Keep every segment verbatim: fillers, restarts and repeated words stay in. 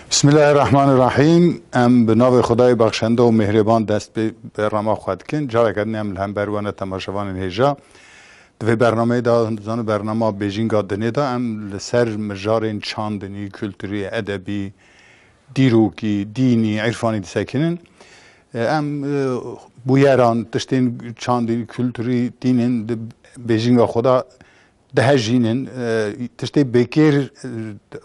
Bismillahirrahmanirrahîm. Em bi navê Xwedayê bexşende û mêhrêban dest pê bernama xwe dikin. Careke din em li hember we ne temaşevanên hêja. Di vê bernameyê de dizanî bernama Bêjînga Dinê de em li ser mijarên çandinî, kulturî, edebî, dîrokî, dînî, îrfanî disekinin. E, em, e, bûyeran, tiştên çandî, kulturî, dînin di bêjînga xwe de dihejînin. E, tiştê bêkêr, e,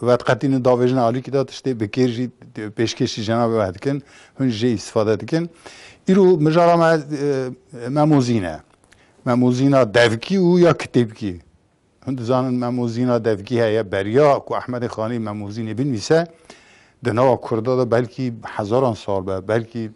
vediqetînin davêjin alîkî de tiştê bêkêr jî pêşkêşî cenabê we dikin. Hûn jê îstifade dikin. Îro mijara me, e, Memozîn e. Memozîna devkî û ya kitêbkî. Hûn dizanin Memozîna devkî heye. Beriya ku Ehmedê Xanî Memozînê binivîse, di nava Kurda de belkî hezaran sal be, belkî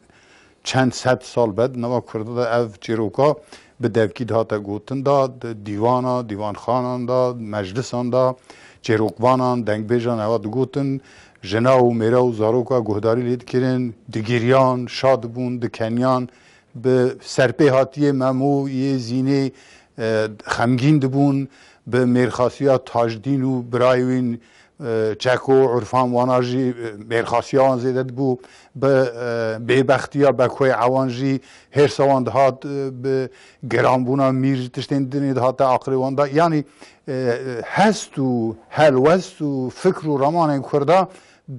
çend sed sal be, di nava Kurda de ev çîroka bi devkî dihate gotin da, di dîwana, dîwanxanan da, meclisan da, çîrokvanan, dengbêjan ewa digotin, jina û mêra û zaroka guhdarî lê dikirin, digiriyan, şad dibûn, dikeniyan, bi serpêhatiyê Memo yê Zînê, e, xemgîn dibûn, bi mêrxasiya Tajdîn û birayê wîn, e, Çeko, Urfan, wana jî, e, mêrxasiya wan zêde dibû, bi, e, bêbextiya Bekoyê Ewan jî hêrsa wan dihat, e, bi giranbûna mîr tiştên dinê dihate aqilê wan de. Yanî, e, hest û helwest û fikr û ramanên Kurda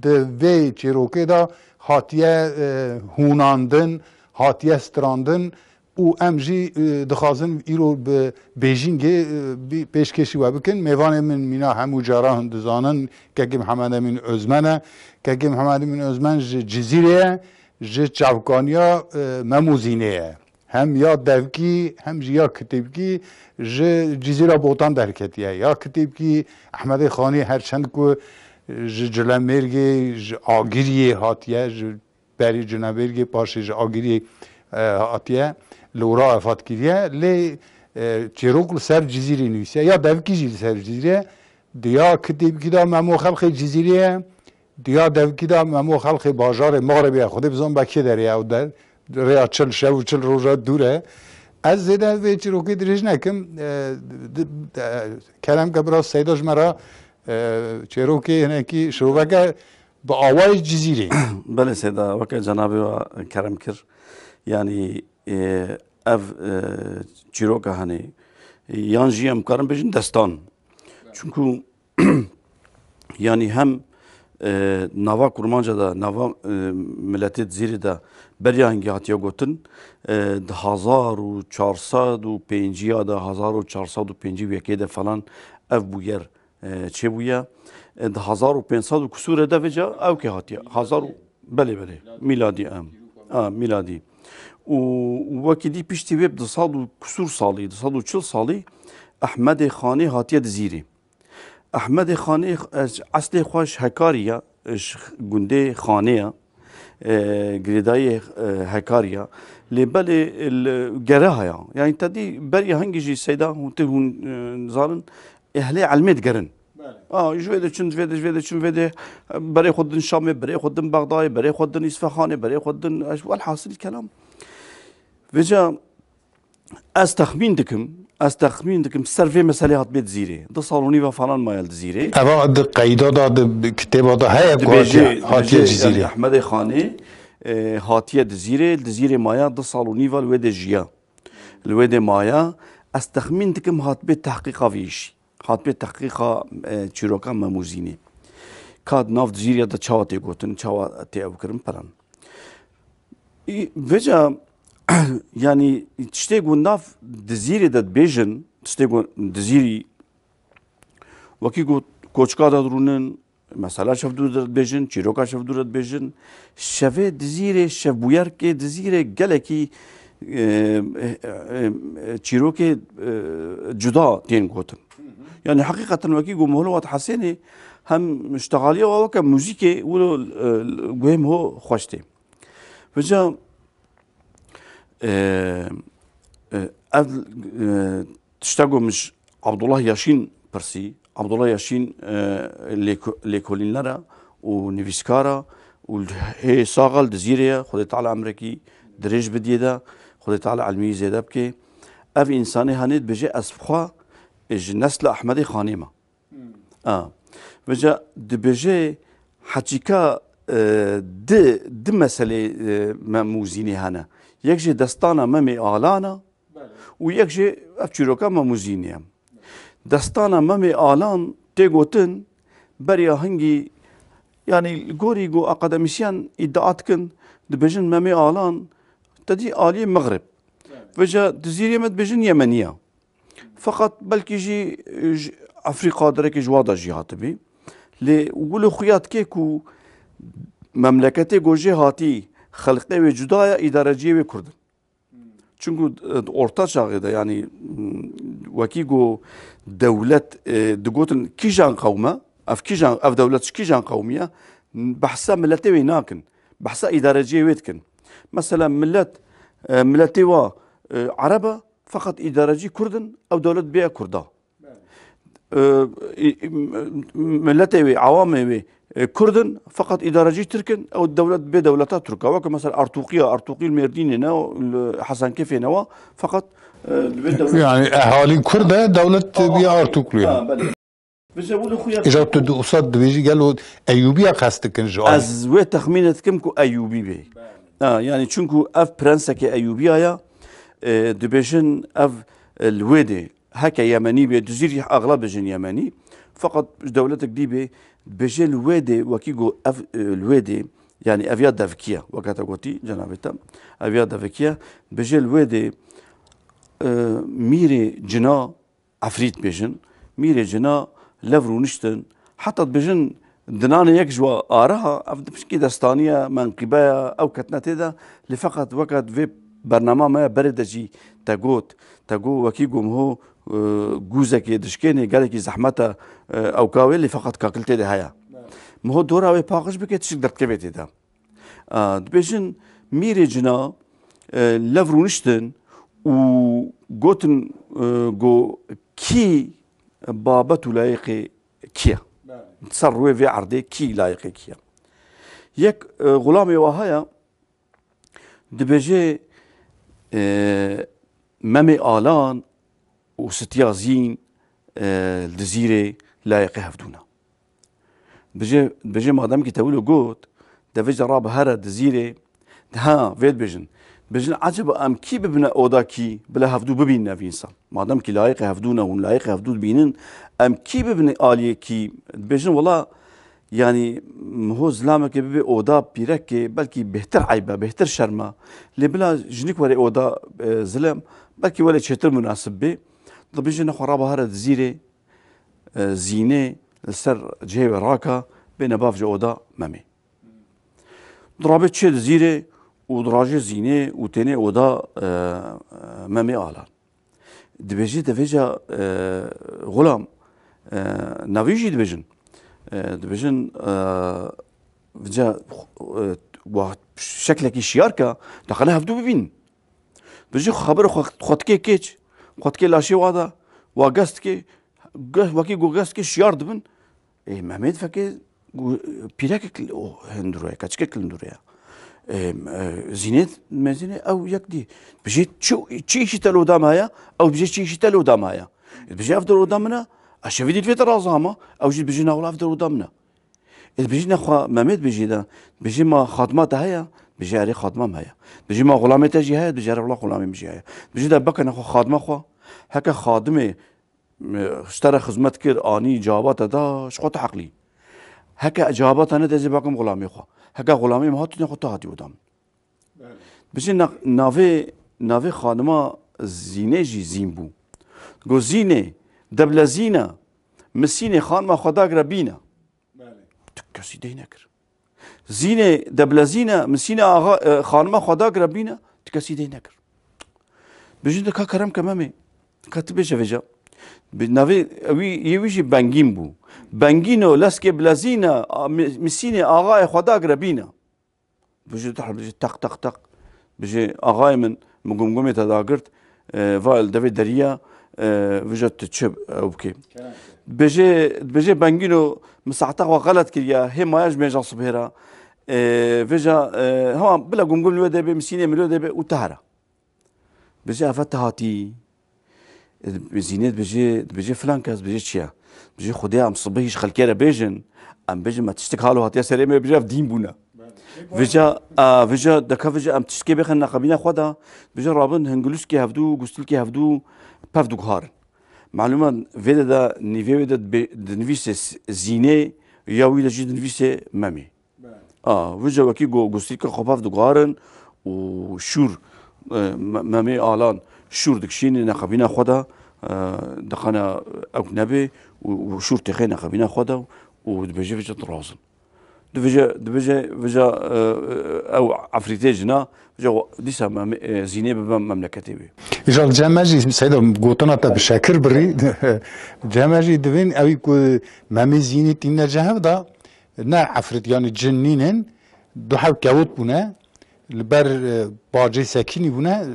di vê çîrokê de hatiye, e, hûnandin, hatiye strandin û em jî, e, dixwazin îro bi bêjîngê, e, bî-, pêşkêşî we bikin. Mêvanê min mîna hemû caran dizanin, Kekê Mihemed Emîn Ozmen e. Kekê Mihemed Emîn Ozmen ji Cizîrê ye, ji çavkaniya, e, Memozînê ye. Hem ya devkî, hem jî ya kitêbkî ji Cizîra Botan derketiye. Ya kitêbkî Ehmedê Xanî her çend ku ji Cilemêrgê, ji Agiriyê hatiye, ji berî Cilemêrgê, paşê ji Agiriyê, e, hatiye, li Ura wefat kiriye. Lê, e, çîrok li ser Cizîrê nivîsiye. Ya devkî jî li ser Cizîrê ye. Di ya kitêbkî de Memo xelkê Cizîrê ye. Di ya devkî de Memo xelkê bajarê Mexribê ye. Xwedê bizan be kê derê ye ew der. Rêya çil şev û çil roja dûr e. Ez zêde vê çîrokê dirêj nekim. E, di, e, kerem ke biraz Seyda ji me re, e, çîrokê hinekî şiroveke bi awayê Cizîrê. Belê Seyda, weke cenabê we kerem kir. Yanî, e, ev, e, çîroka hene. Yan jî em karin bêjin destan. Çunku Yanî hem, e, nava Kurmanca de, nava, e, miletê Cizîrê de beriya hingî hatiye gotin, e, di hezar û çar sed û pêncî ya de, hezar û çar sed û pêncî û yekê de falan ev bûyer, e, çêbûye. E, di hezar û pênc sed û kusûre de vêca ewkê hatiye. Hezar û, belê, belê. Mîladî em. A, mîladî. Û wekî dî piştî wê bi du sed û kusûr salî, du sed û çil salî Ehmedê Xanê hatiye Cizîrê. Ehmedê Xanê, e, eslê xwe ji Hekarî ya, ji gundê Xanê ya, e, girêdayî, e, Hekarî ya. Lê belê, e, li Gereha ya. Yanî te dî beriya hingî jî Seyda hûn tê hûn, e, zanin, ehlê elmê digerin. Belê. A, ji vê de çin, ji vê de, ji vê de çin, vê de, e, berê xwe din Şamê, berê xwe din Bexdayê, berê xwe din Îsfehanê, berê xwe din, e, welhasil kelam. Vêca Ez texmîn dikim, ez texmîn dikim ser vê meselê hatibê Dizîrê. Du sal û nîva falan maye li Dizîrê. Eva di qeyda da, di kitêba da heye ku hatiye, dibêje, hatiye dibêje, Cizîrê. Yanî Ehmedê Xanê, e, hatiye Dizîrê, li Dizîrê maye du sal û nîva li wê de jiya. Li wê de maye, ez texmîn dikim hatibê tehqîqa vê îşî. Hatibê tehqîqa, e, çîroka Memûzînê. Ka di nav Dizîrê de çawa tê gotin, çawa tê ew kirin, piran. Î, vêca, yanî tiştê ku nav Dizîrê de dibêjin, tiştê ku Dizîrî, wekî ku koçka de dirûnin, mesela şevdûr de dibêjin, çîroka şevdûr de dibêjin, şevê Dizîrê, şevbûyerkê Dizîrê gelekî, e, e, e, çîrokê, e, cuda tên gotin. Yanî heqîqeten wekî ku Mohlewat Hesênê hem ji texaliya we weke muzîkê wilo, e, guhê min ho xweş tê. Vêca, e, e, ev, e, tişta ku min ji Abdullah Yaşîn pirsî. Abdullah Yaşîn, e, lêko-, lêkolînler e û nivîskar e û li hê sax e, li Dizîrê ye. Xwedê Teala emrekî dirêj bidiyê de. Xwedê Teala ilmî zêde bike. Ev însanê hanê dibêje ez bi xwe, e, ji nesla Ehmedê Xanê me. A, vêca dibêje, heçîka e, di, di meselê, e, Mem û Zînê hene. Yek jê destana Memê Alan e û yek jê ev çîroka Mem û Zînê ye. Destana Memê Alan tê gotin, beriya hingî, yanî li gorî ku akademîsyen îdia dikin, dibêjin Memê Alan te dî aliyê Mexrib. Vêca Dizîrê me dibêjin Yemeniya. Feqet belkî jî, e, ji Efrîqa derekê ji wa de jî hatibî. Lê wilo xuya dike ku memleketê ku jê hatî xelqê wê cuda ye, îdareciyê wê Kurd in. Çunku, e, di orta çaxê de, yanî, m, wekî ku dewlet, e, digotin kîjan qewm e, ev kîjan, ev dewlet ji kîjan qewmî ye, behsa miletê wê nakin, behsa îdareciyê wê dikin. Mesela milet, e, miletê wa, e, Ereb e, feqet îdarecî Kurd in, ew dewlet bê Kurda. E, î-, î-, miletê wê, awamê wê, e, Kurd in, feqet îdarecî Tirk in, ew dewlet bê dewleta Tirk e. Weke mesela Artuqiya, Artuqî li Mêrdînê ne, li Hesenkefê ne wa, feqet, e, li vê dewlet Yani ehalî Kurd e, dewlet Aa, bî Artuklu ye. Ha, belê. Vêca wilo xuya Îja tu di usa dibêjî gelo Eyûbiya qest dikin ji alî. Ez wê texmîne dikim ku Eyûbî bê. Ha, yani çunku ev prensekê Eyûbiya ya, e, dibêjin ev, e, li wê dê. Heke Yemenî bê, Dizîrî axlab dibêjin Yemenî. Feqet ji dewletek dî bê, dibêje li wê dê, wekî ku ev, e, li wê dê, yani ev ya devikî ye, weke te gotî, cenabê te, ev ya devikî ye, dibêje li wê dê, e, mîrê cina, Efrît bêjin, mîrê cina lev rûniştin, heta dibêjin dinanê yek ji wa ara, ev di pişkî destanî ye, menqîbe ye, ew ketine tê de, lê feqet weke di vê bernama me ya berê de jî te got, te got wekî ku miho, e, gûzekê dişkênê gelekî zehmet e, e, ewka wê, lê feqet kakil tê de heye. Miho dora wê paqij bike, tişik derdikeve tê de. A, dibêjin mîrê cina, e, lev rûniştin û gotin, e, ku kî babet û layîqê kî ye? Belê. Ser rûyê vê erdê kî layîqê kî ye? Yek, e, xulamê wa heye, dibêje, e, Memê Alan û Sitiya Zîn, e, li Dizîrê layîqê hevdû ne. Dibêje, dibêje madem ki te wilo got, de vêca rabe here Dizîrê, ha, vê dibêjin. Dibêjin, eceba em kî bibine oda kî, bila hevdû bibînin ev însan. Madem ki layîqê hevdû ne, hûn layîqê hevdû dibînin, em kî bibine aliyê kî? Dibêjin, wela, yani, miho zilamekê bibe oda pîrekê, belkî bêhtir eyb e, bêhtir şerm e. Lê bila jinik were oda, e, zilem, belkî were çêtir munasib bê. Dibêjin, nexwe rabe here Dizîrê, e, Zînê li ser cihê wê raka, bêne bavêje oda Memê. Dirabe çê Dizîrê û dirajê Zînê û têne oda, e, e, Memê Alan. Dibêje, de vêca, e, xulam, e, navê jî dibêjin. E, dibêjin, e, vêca, e, wa şeklekî şiyar ke, daqene hevdû bibînin. Dibêje xwe xeber xwe, xwe dike kêç, xwe dike laşê wa de, wa gez dike, ge-, wekî ku gez dike şiyar dibin. Ê, Memê difeke ku pîrekek li, o, hundir e, keçikek li hundir e. Ê, e, Zînê, Mezînê ew yek dî. Dibêje çi, çi îşî te li oda me heye? Ew dibêje çi îşî te li oda me heye? Dibêje ev der oda min e, ez şevî dî li vê de razam e. Ew jî dibêje na wela ev der oda min e. Ê, dibêjî nexwe Memê dibêjî de, dibêjî ma xadima te heye? Dibêjî erê xadima me heye. Dibêjî ma xulamê te jî heye? Dibêjî erê wela xulamê min jî heye. Dibêjî de bike nexwe xadima xwe. Heke xadimê, e, ji te re xizmet kir, anî, cewaba te da, ji xwe tu heqlî. Heke cewaba te nede, ez ê bakim xulamê xwe. Heke xulamê min hat, tu nexwe tu hatî oda min. Belê. Dibêjî na-, navê, navê xanima Zînê jî Zîn bû. Got, Zînê, deblezîne, misînê xanima xwe dagire bîne. Belê. Tu kesî dey nekir. Zînê deblezîne, misînê axa, e, xanima xwe dagire bîne, tu kesî dey nekir. Dibêjin de ka kerem ke Memê, ka tu bêje vêca. Bi navê wî, yê wî jî Bengîn bû. Bengîno leskê bilezîne, a, mi-, misînê axayê xwe dagire bîne. Bijî tu bijî teq, teq, teq. Bijî axayê min, min gumgumê te dagirt, e, va li devê derî ya, e, vêca tu çi ew bikê. Kerem ke. Bijî, bijî Bengîno min saeta xwe xelet kiriye, hê maye ji mêja sibhê re. E, vêca, e, hema bila gumgum li wê de bê, misînê min li wê de bê û te here. Bijî ev te hatî. Zînê dibêje, dibêje filan kes, dibêje çi ye? Dibêje Xwedê em sibihî ji xelkê re bêjin, em bêjin me tiştik halo hatiye serê me, bêje ev dîn bûne. Vêca, a, vêca, deka vêca em tiştkê bêxin neqebîna xwe de, dibêje rabin hingilûskê hevdû, gustilkê hevdû pev diguharin. Malûm e, vê de de, nîvê wê de dibê-, dinivîse s-, zînê, ya wî de jî dinivîse memê. A, vêca wekî go-, gustilka xwe pev diguharin û şûr, e, me-, memê alan şûr dikişîne neqebîna xwe de, e, dixane ewk nebê û, û şûr têxê neqebîna xwe de û dibêje vêca dirazin. Dibêje, dibêje, vêca, e, e, ew efrîtê jina, vêca dîsa mem-, e, zînê bibe memleketê wê. Îja li cem me jî, Seyda, gotina te bi şekir birî. Cem me jî divên ewî ku memê zînî tîne cehev da, ne efrît, yanî cin nînin, du hev kewt bûne, li ber, e, bacê sekînî bûne,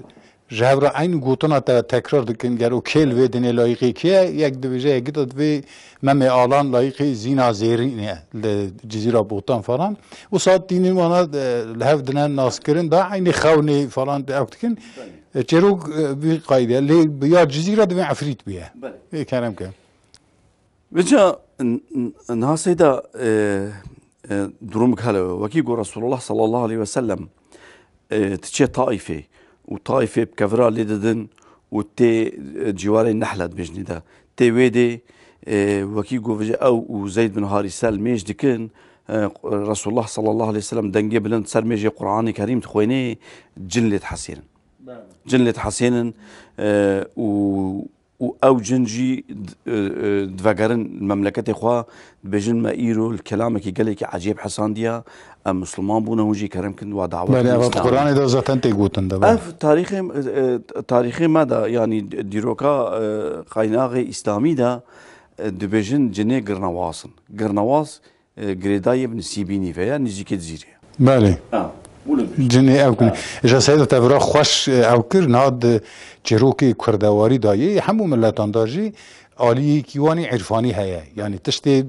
ji hev re eynî gotina te tekrar dikin, gero kê li vê dinê layîqê kê ye, yek dibêje, yek dî divê Memê Alan layîqê Zîna Zêrîn e li Cizîra Botan falan. Wisa tînin wana, e, li hev dine naskirin da eynî xewnê falan ew dikin. E, çêrok, e, vî qayde. Lê bi ya Cizîra divê efrît bûye. Belê. Ê kerem ke. Vêca n-, n-, niha Seyda, e, e, durum hele wekî ku Resulullah sallallahu aleyhi ve sellem, e, diçe Taîfê û Taîfê bi kevira lê didin û tê, e, ciwarê Nehle dibêjinê de. Tê wê dê, e, wekî ku vêca ew û Zeyd bin Harîse li mêj dikin, e, Resulullah sallallahu aleyhi ve sellem dengê bilind ser mêjê Qur'anê Kerîm dixwênê, cin lê dihesênin. Belê. Cin lê dihesênin, e, û û ew cin jî d-, e, e, divegerin li memleketê xwe, dibêjin me îro li kelamekî gelekî ecêb hesandiye, em Misliman bûne, hûn jî kerem kin wa dawet Belê, kin ev Îslamê. Quranê de zaten tê gotin de, belê. Ev tarîxê, e, e, tarîxê me de, yanî dîroka, e, qaynaxê Îslamî de, e, dibêjin cinê girnewaz in. Girnewaz, e, girêdayê bi nisîbî nîve ye, nêzîkê Dizîrê ye. Belê. Ha, wilo dibêjin. Cinê ew kin. Ha. Ji Seyda te vira xweş, e, ew kir, niha di çîrokê kurdewarî de yê, hemû miletan de jî aliyekî wanî îrfanî heye. Yanî tiştê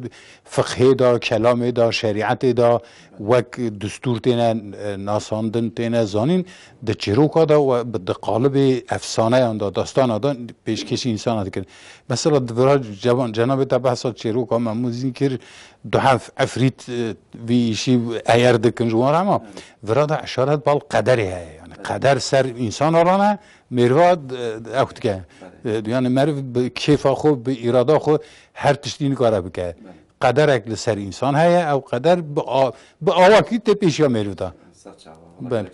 fiqhê de, kelamê de, şerîetê de, wek distûr têne, e, nasandin, têne zanîn, di çîroka de we bi, di qalibê efsaneyan de, destana de pêşkêşî însana dikin. Mesela di vira cevan-, cenabê te behsa çîroka Memûzîn kir, du hef efrît, e, vî îşî eyer dikin ji wan re, ama vira de işaret bal qederê heye. Yani qeder ser însan alane, mêrva, e, ew dike. E, yani meriv bi kêfa xwe, bi îrada xwe her tiştî nikare bike. Qederek li ser însan heye, ew qeder bi a-, bi awakî tê pêşiya mêriv de. Ser çava. Belê.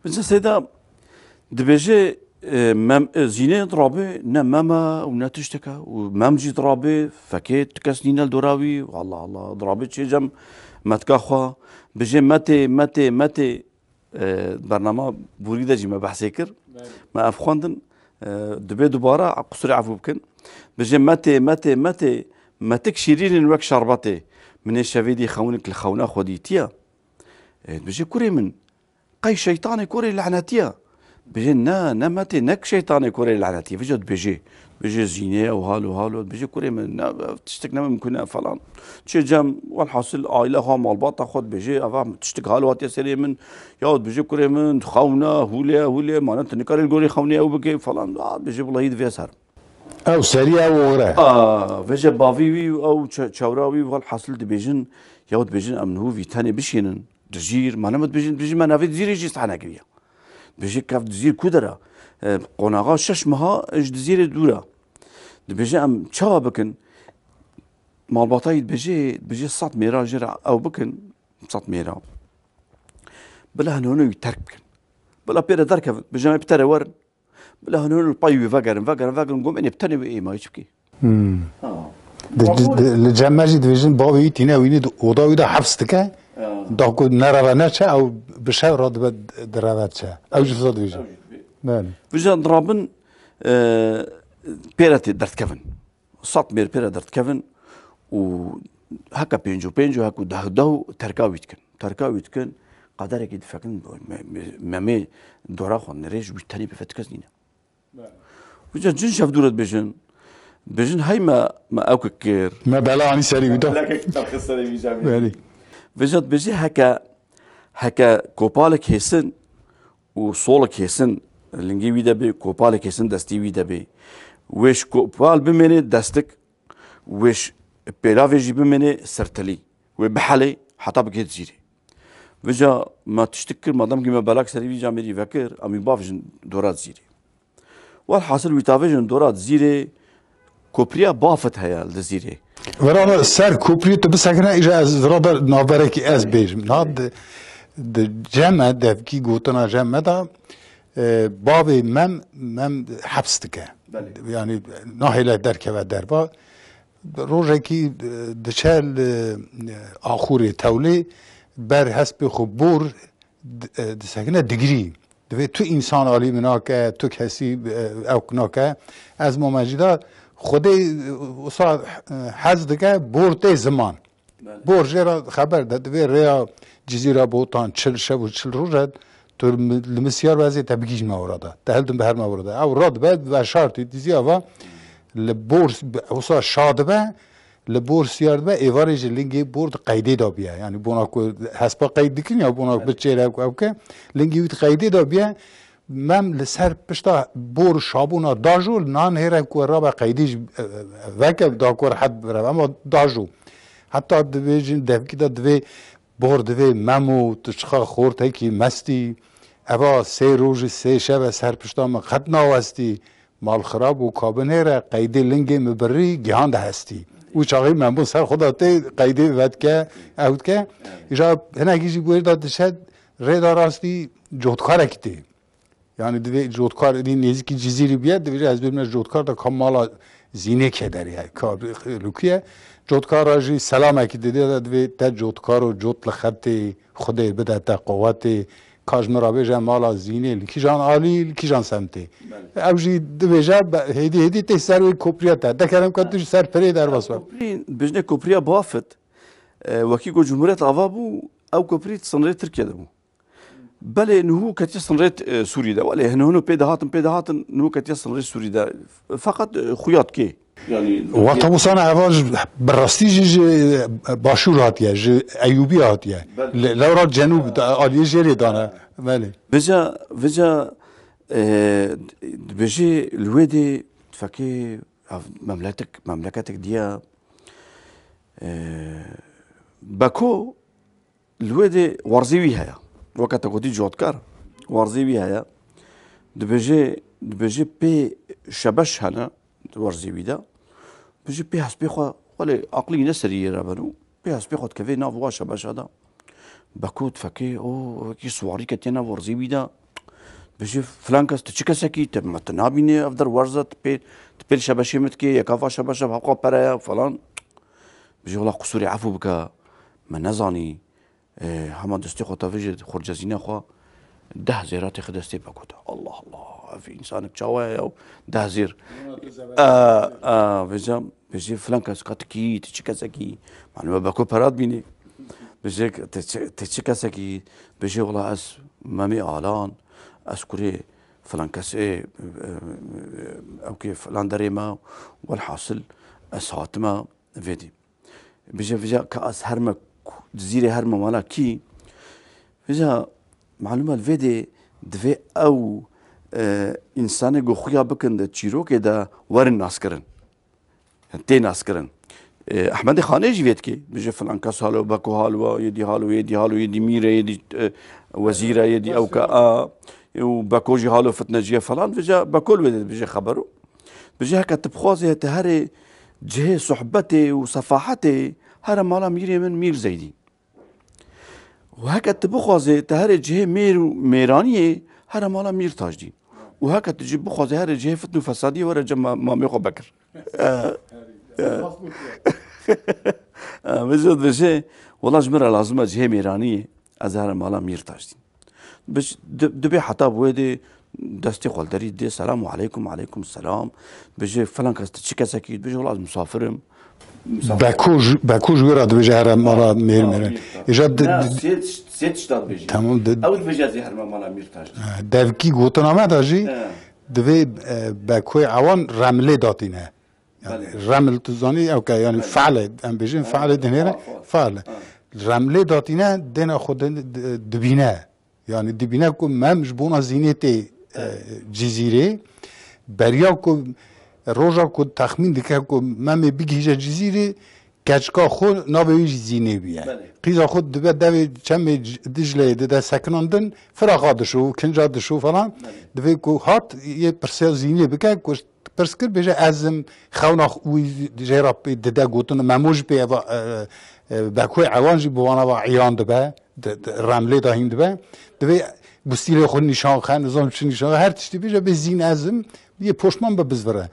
Min Seyda dibêje, e, mem, e, zînê dirabe ne mem e û ne tiştek e û mem jî dirabe, fekê tu kes nîne li dora wî, Allah Allah, dirabe çê cem metka xwe, bêje metê, metê, metê, e, bernama borî de jî me behsê kir. Belê. Me ev xwendin, e, dibê dubara, qusûrê efû bikin. Bêje metê, metê, metê, metik şîrîn in wek şerbetê. Min ê şevê dî xewinik li xewna xwe dîtiye. E, dibêje kurê min, Qey şeytanê korê lanetî ye. Bêje, ne, ne metê, ne şeytanê korê lanetî ye. Vêca dibêje, dibêje zînê ye û halo, halo. Dibêje kurê min, ne, ev tiştek ne mimkun e falan. Çê cem, welhasil aile xwe, malbata xwe dibêje, eva tiştek halo hatiye serê min. Ya dibêje kurê min, xewna, hûlê, hûlê, mane tu nikarî li gorî xewnê ew bikê falan. A, dibêje, wulahî divê ez herim. Ew serî ew oxir e. A, vêce bavî wî û ew çe-, çewra wî, welhasil dibêjin, ya dibêjin em niho vî tenê bişînin. Dizîr, ma nema dibêjin, dibêjin me navê Dizîrê jî sehne kiriye. Dibêje kev Dizîr ku dera? E, qonaxa şeş meha ji Dizîrê dûr e. Dibêje em çawa bikin? Malbatayî dibêje, dibêje sed mêra jê re ew bikin, sed mêra. Bila hin hûn wî terk bikin. Bila pê re derkevin, dibêje em ê bi te re werin. Bila hûn li pey wî vegerin, vegerin, vegerin, gom ênê bi tenê wê êma hiç bikê. Hmm. Ha. Di, di, di, li cem me jî dibêjin bavê wî tîne wînî di oda wî de hefs dike. Ya. Da ku nereve neçe, ew bi şev re dibe direve çe. Ew jî wisa dibêjin. Ew jî dibê. Belê. Vêca dirabin, e, pê re tê derdikevin. Sed mêr pê re derdikevin û heke pênc û pênc û heke deh û deh û terka wî dikin. Terka wî dikin, qederekî difekin, me-, me-, memê dora xwe nirêj wî tenê bi vetikez nîne. Vêca cin şev dû re dibêjin, dibêjin hey me, me ewkek kir. Me bela anî serî wî da. Belekek taxe serê wî cem. Belê. Vêca dibêjî heke, heke kopalek hêsin, û solek hêsin lingê wî de bê, kopalek hêsin destî wî de bê. Wê ji kopal bimênê destik, Wê ş-, pêlavê jî bimêne sertelî. Wê bihelê heta bigihê Dizîrê. Vêca me tiştik kir, madem kî me belak serî vî camêrî vekir, em wî bavêjin dora Dizîrê. Welhasil wî tavêjin dora Dizîrê, kopriya Bafit heye li Dizîrê. Vira ser kopriyê tu bisekine, îja ez vira de navberekî ez bêjim. Na di, di cem me, devkî gotina cem me de, e, bavê Mem, Mem heps dike. Belê. Yani nahêle derkeve derva. Rojekî, e, diçe li, e, axurê tewlê ber hespê xwe bor di-, e, disekine digirî. Divê tu însan alî min nake, tu kesî, e, ewk nake. Ez mama jî da Xwedê, e, wisa, e, hez dike, bor tê ziman. Belê. Bor jê re xeber de, divê rêya Cizîra Botan çil şev û çil roj e, tu li, li min siyar be, ez ê te bigihîjime orada. Te hildim biherime orada. Ew radibe, veşartî, dizî ava li bor, wisa şa dibe, li bor siyar dibe, êvarê ji lingê bor di qeydê de biye. Yani bona ku hespa qeyd dikin ya bona ku bi çêre ku ew ke, lingê wî di qeydê de biye. Mem li ser pişta bor şabûna dajo, nan hêre ku rabe qeydî ji, e, e, veke da ku rehet bireve, ama dajo. Heta dibêjin devkî de divê bor divê Memo, tu çiqa xortekî mestî. Eva sê rojî sê şeve ser pişta min qet nawestî. Mal xirab û kabinê re qeydê lingê min birî gihan de hestî. Û çaxî Memo ser xwe de tê qeydê vedike, ew dike. Îja hinekî jî wê de dişe rê de rastî cotkarekî tê. Yani divê cotkar êdî nêzîkî Cizîrî biye, divê ez bêjime cotkar de ka mala Zînê kê derê ye, ka lûkiye. Cotkara jî selamekî dide de divê te cotkar û cot li xetê Xwedê bide te qowetê. Ka ji min re bêje mala Zînê li kîjan alî, li kîjan semtê. Belê. Ew jî dibêje be-, hêdî hêdî tê ser wê kopriya te. Dekerem ka tu ji ser pirê derbas be. Koprî, bijne kopriya Bafit, e, wekî ku Cumhuriyet ava bû, ew koprî di sinrê Tirkiye de bû. Belê, niho ketiye sinrê, e, Sûrî de. Welê, hino hino pê dihatin, pê dihatin, niho ketiye sinrê Sûrî de. Feqet, e, xuya dikê. Yani, Wata wisa ne, eva ji, bi rastî jî ji, e, Başûr hatiye, ji Eyûbî hatiye. Belê. Le-, lewra cenûb, da-, aliyê jêrê dane. Belê. Vêca, vêca, e, dibêjê li wê dê fekê ev memletik-, memleketik diye, e, Beko, Li wê dê werzê wî heye. Weke te gotî cotkar, werzê wî heye. Dibêje, dibêje pê şebeş hene di werzê wî de. Dibêje pê hespê xwe, welê aqlî ne serî yê re beno. Pê hespê xwe dikeve nav wa şebeşa de. Beko difekê, o, wekî siwarî ketiye nav werzê wî de. Dibêje filan kes, tu çi kesekî, te me tu nabînî, ev der werz e, tu pê, tu pê li şebeşê min dikê, yeka va şebeşa bi hewqa pere ye, falan. Dibêje wela qusûrê efû bike, me nezanî. E, hema destê xwe tevijê xurcezîna xwe deh zêra têxe destê Beko de. Allah Allah, ev însanek çawa ye ya? Deh zêr. E, e, vêca, vêjê filan kes ka tu kî, tu çi kesekî? Malum e Beko pera dibînê. Vêjê tu çi, tu çi kesekî? Vêjê wela ez Memê Alan, ez kurê filan kesê, e, e, ew kê filan derê me, welhasil ez hatime vêdî. Bije, vija ka ez herme ku-, Cizîrê herme mala kî? Vija malûma li vê dê divê ew, e, însanê ku xuya bikin di çîrokê de werin naskirin. Yani tê naskirin. E, Ehmedê Xanê jî vê dikê. Bije filan kes halo, Beko halo, yê dî halo, yê dî halo, yê dî mîr e, yê dî, e, wezîr e, yê dî ewka a, û Beko jî halo fitnecî ye falan. Vija Beko li wê dê dibije xebero. Bije heke tu bixwazê te herê cihê sohbetê û sefahetê here mala mîrê min Mîr Zeydî. Û heke tu bixwazê te herê cihê mêr û mêraniyê here mala Mîr Tajdîn. Û heke tu jî bixwazê herê cihê fitn û fesadiyê were cem ma-, mamê xwe Bekir. E, e. E, vêca dibêje, wela ji min re lazim e cihê mêraniyê ez here mala Mîr Tajdîn. Bi-, di-, dibê heta bi wê dê destê xwe li derî dê, "Selamu aleykum." "Aleykum selam." Bêjê, "Filan kes, tu çi kesekî?" Bêjê, "Wela ez misafir im." Misafir. Beko ji, Beko ji wê re dibêje here mala Mêr Mêr. Mêr. Îja di-, Na, di-, sê tiş-, sê tişta dibêjî. Tamam, di- Ew dibêje ez ê herime mala Mîr Tajdîn. Ha, devkî gotina me de jî He. divê, e, Bekoyê ewan remlê datîne. Yani Belê. Reml tu zanî, ew ke, yani Belê. Fe'l e, em bêjin He. fe'l e dinêre, Fa-, fa-, fe'l e. Ha. Remlê datîne, dêna xwe din-, di-, dibîne. Yani dibîne ku Mem ji bona Zînê tê, e, Cizîrê. Beriya ku Roja ku texmîn dike ku Memê bigihîje Cizîrê, keçika xwe navê wî jî Zînê bûye. Belê. Qîza xwe dibe devê çemê C-, Dicleyê dide sekinandin, firaxa dişo, kinca dişo falan. Belê. Divê ku hat yê pirsiya Zînê bike, ku pirs kir, bêje, "Ez im." Xewna wî jê re pê dide gotin, Memo jî pê eva, e, e, Bekoyê Ewan jî bi wana va iyan dibe, di, di, remlê de hîn dibe. Divê gustîlê xwe nîşan xe, nizam çi nîşan xe, her tiştî bêje, bê Zîn ez im, yê poşman be bizvire.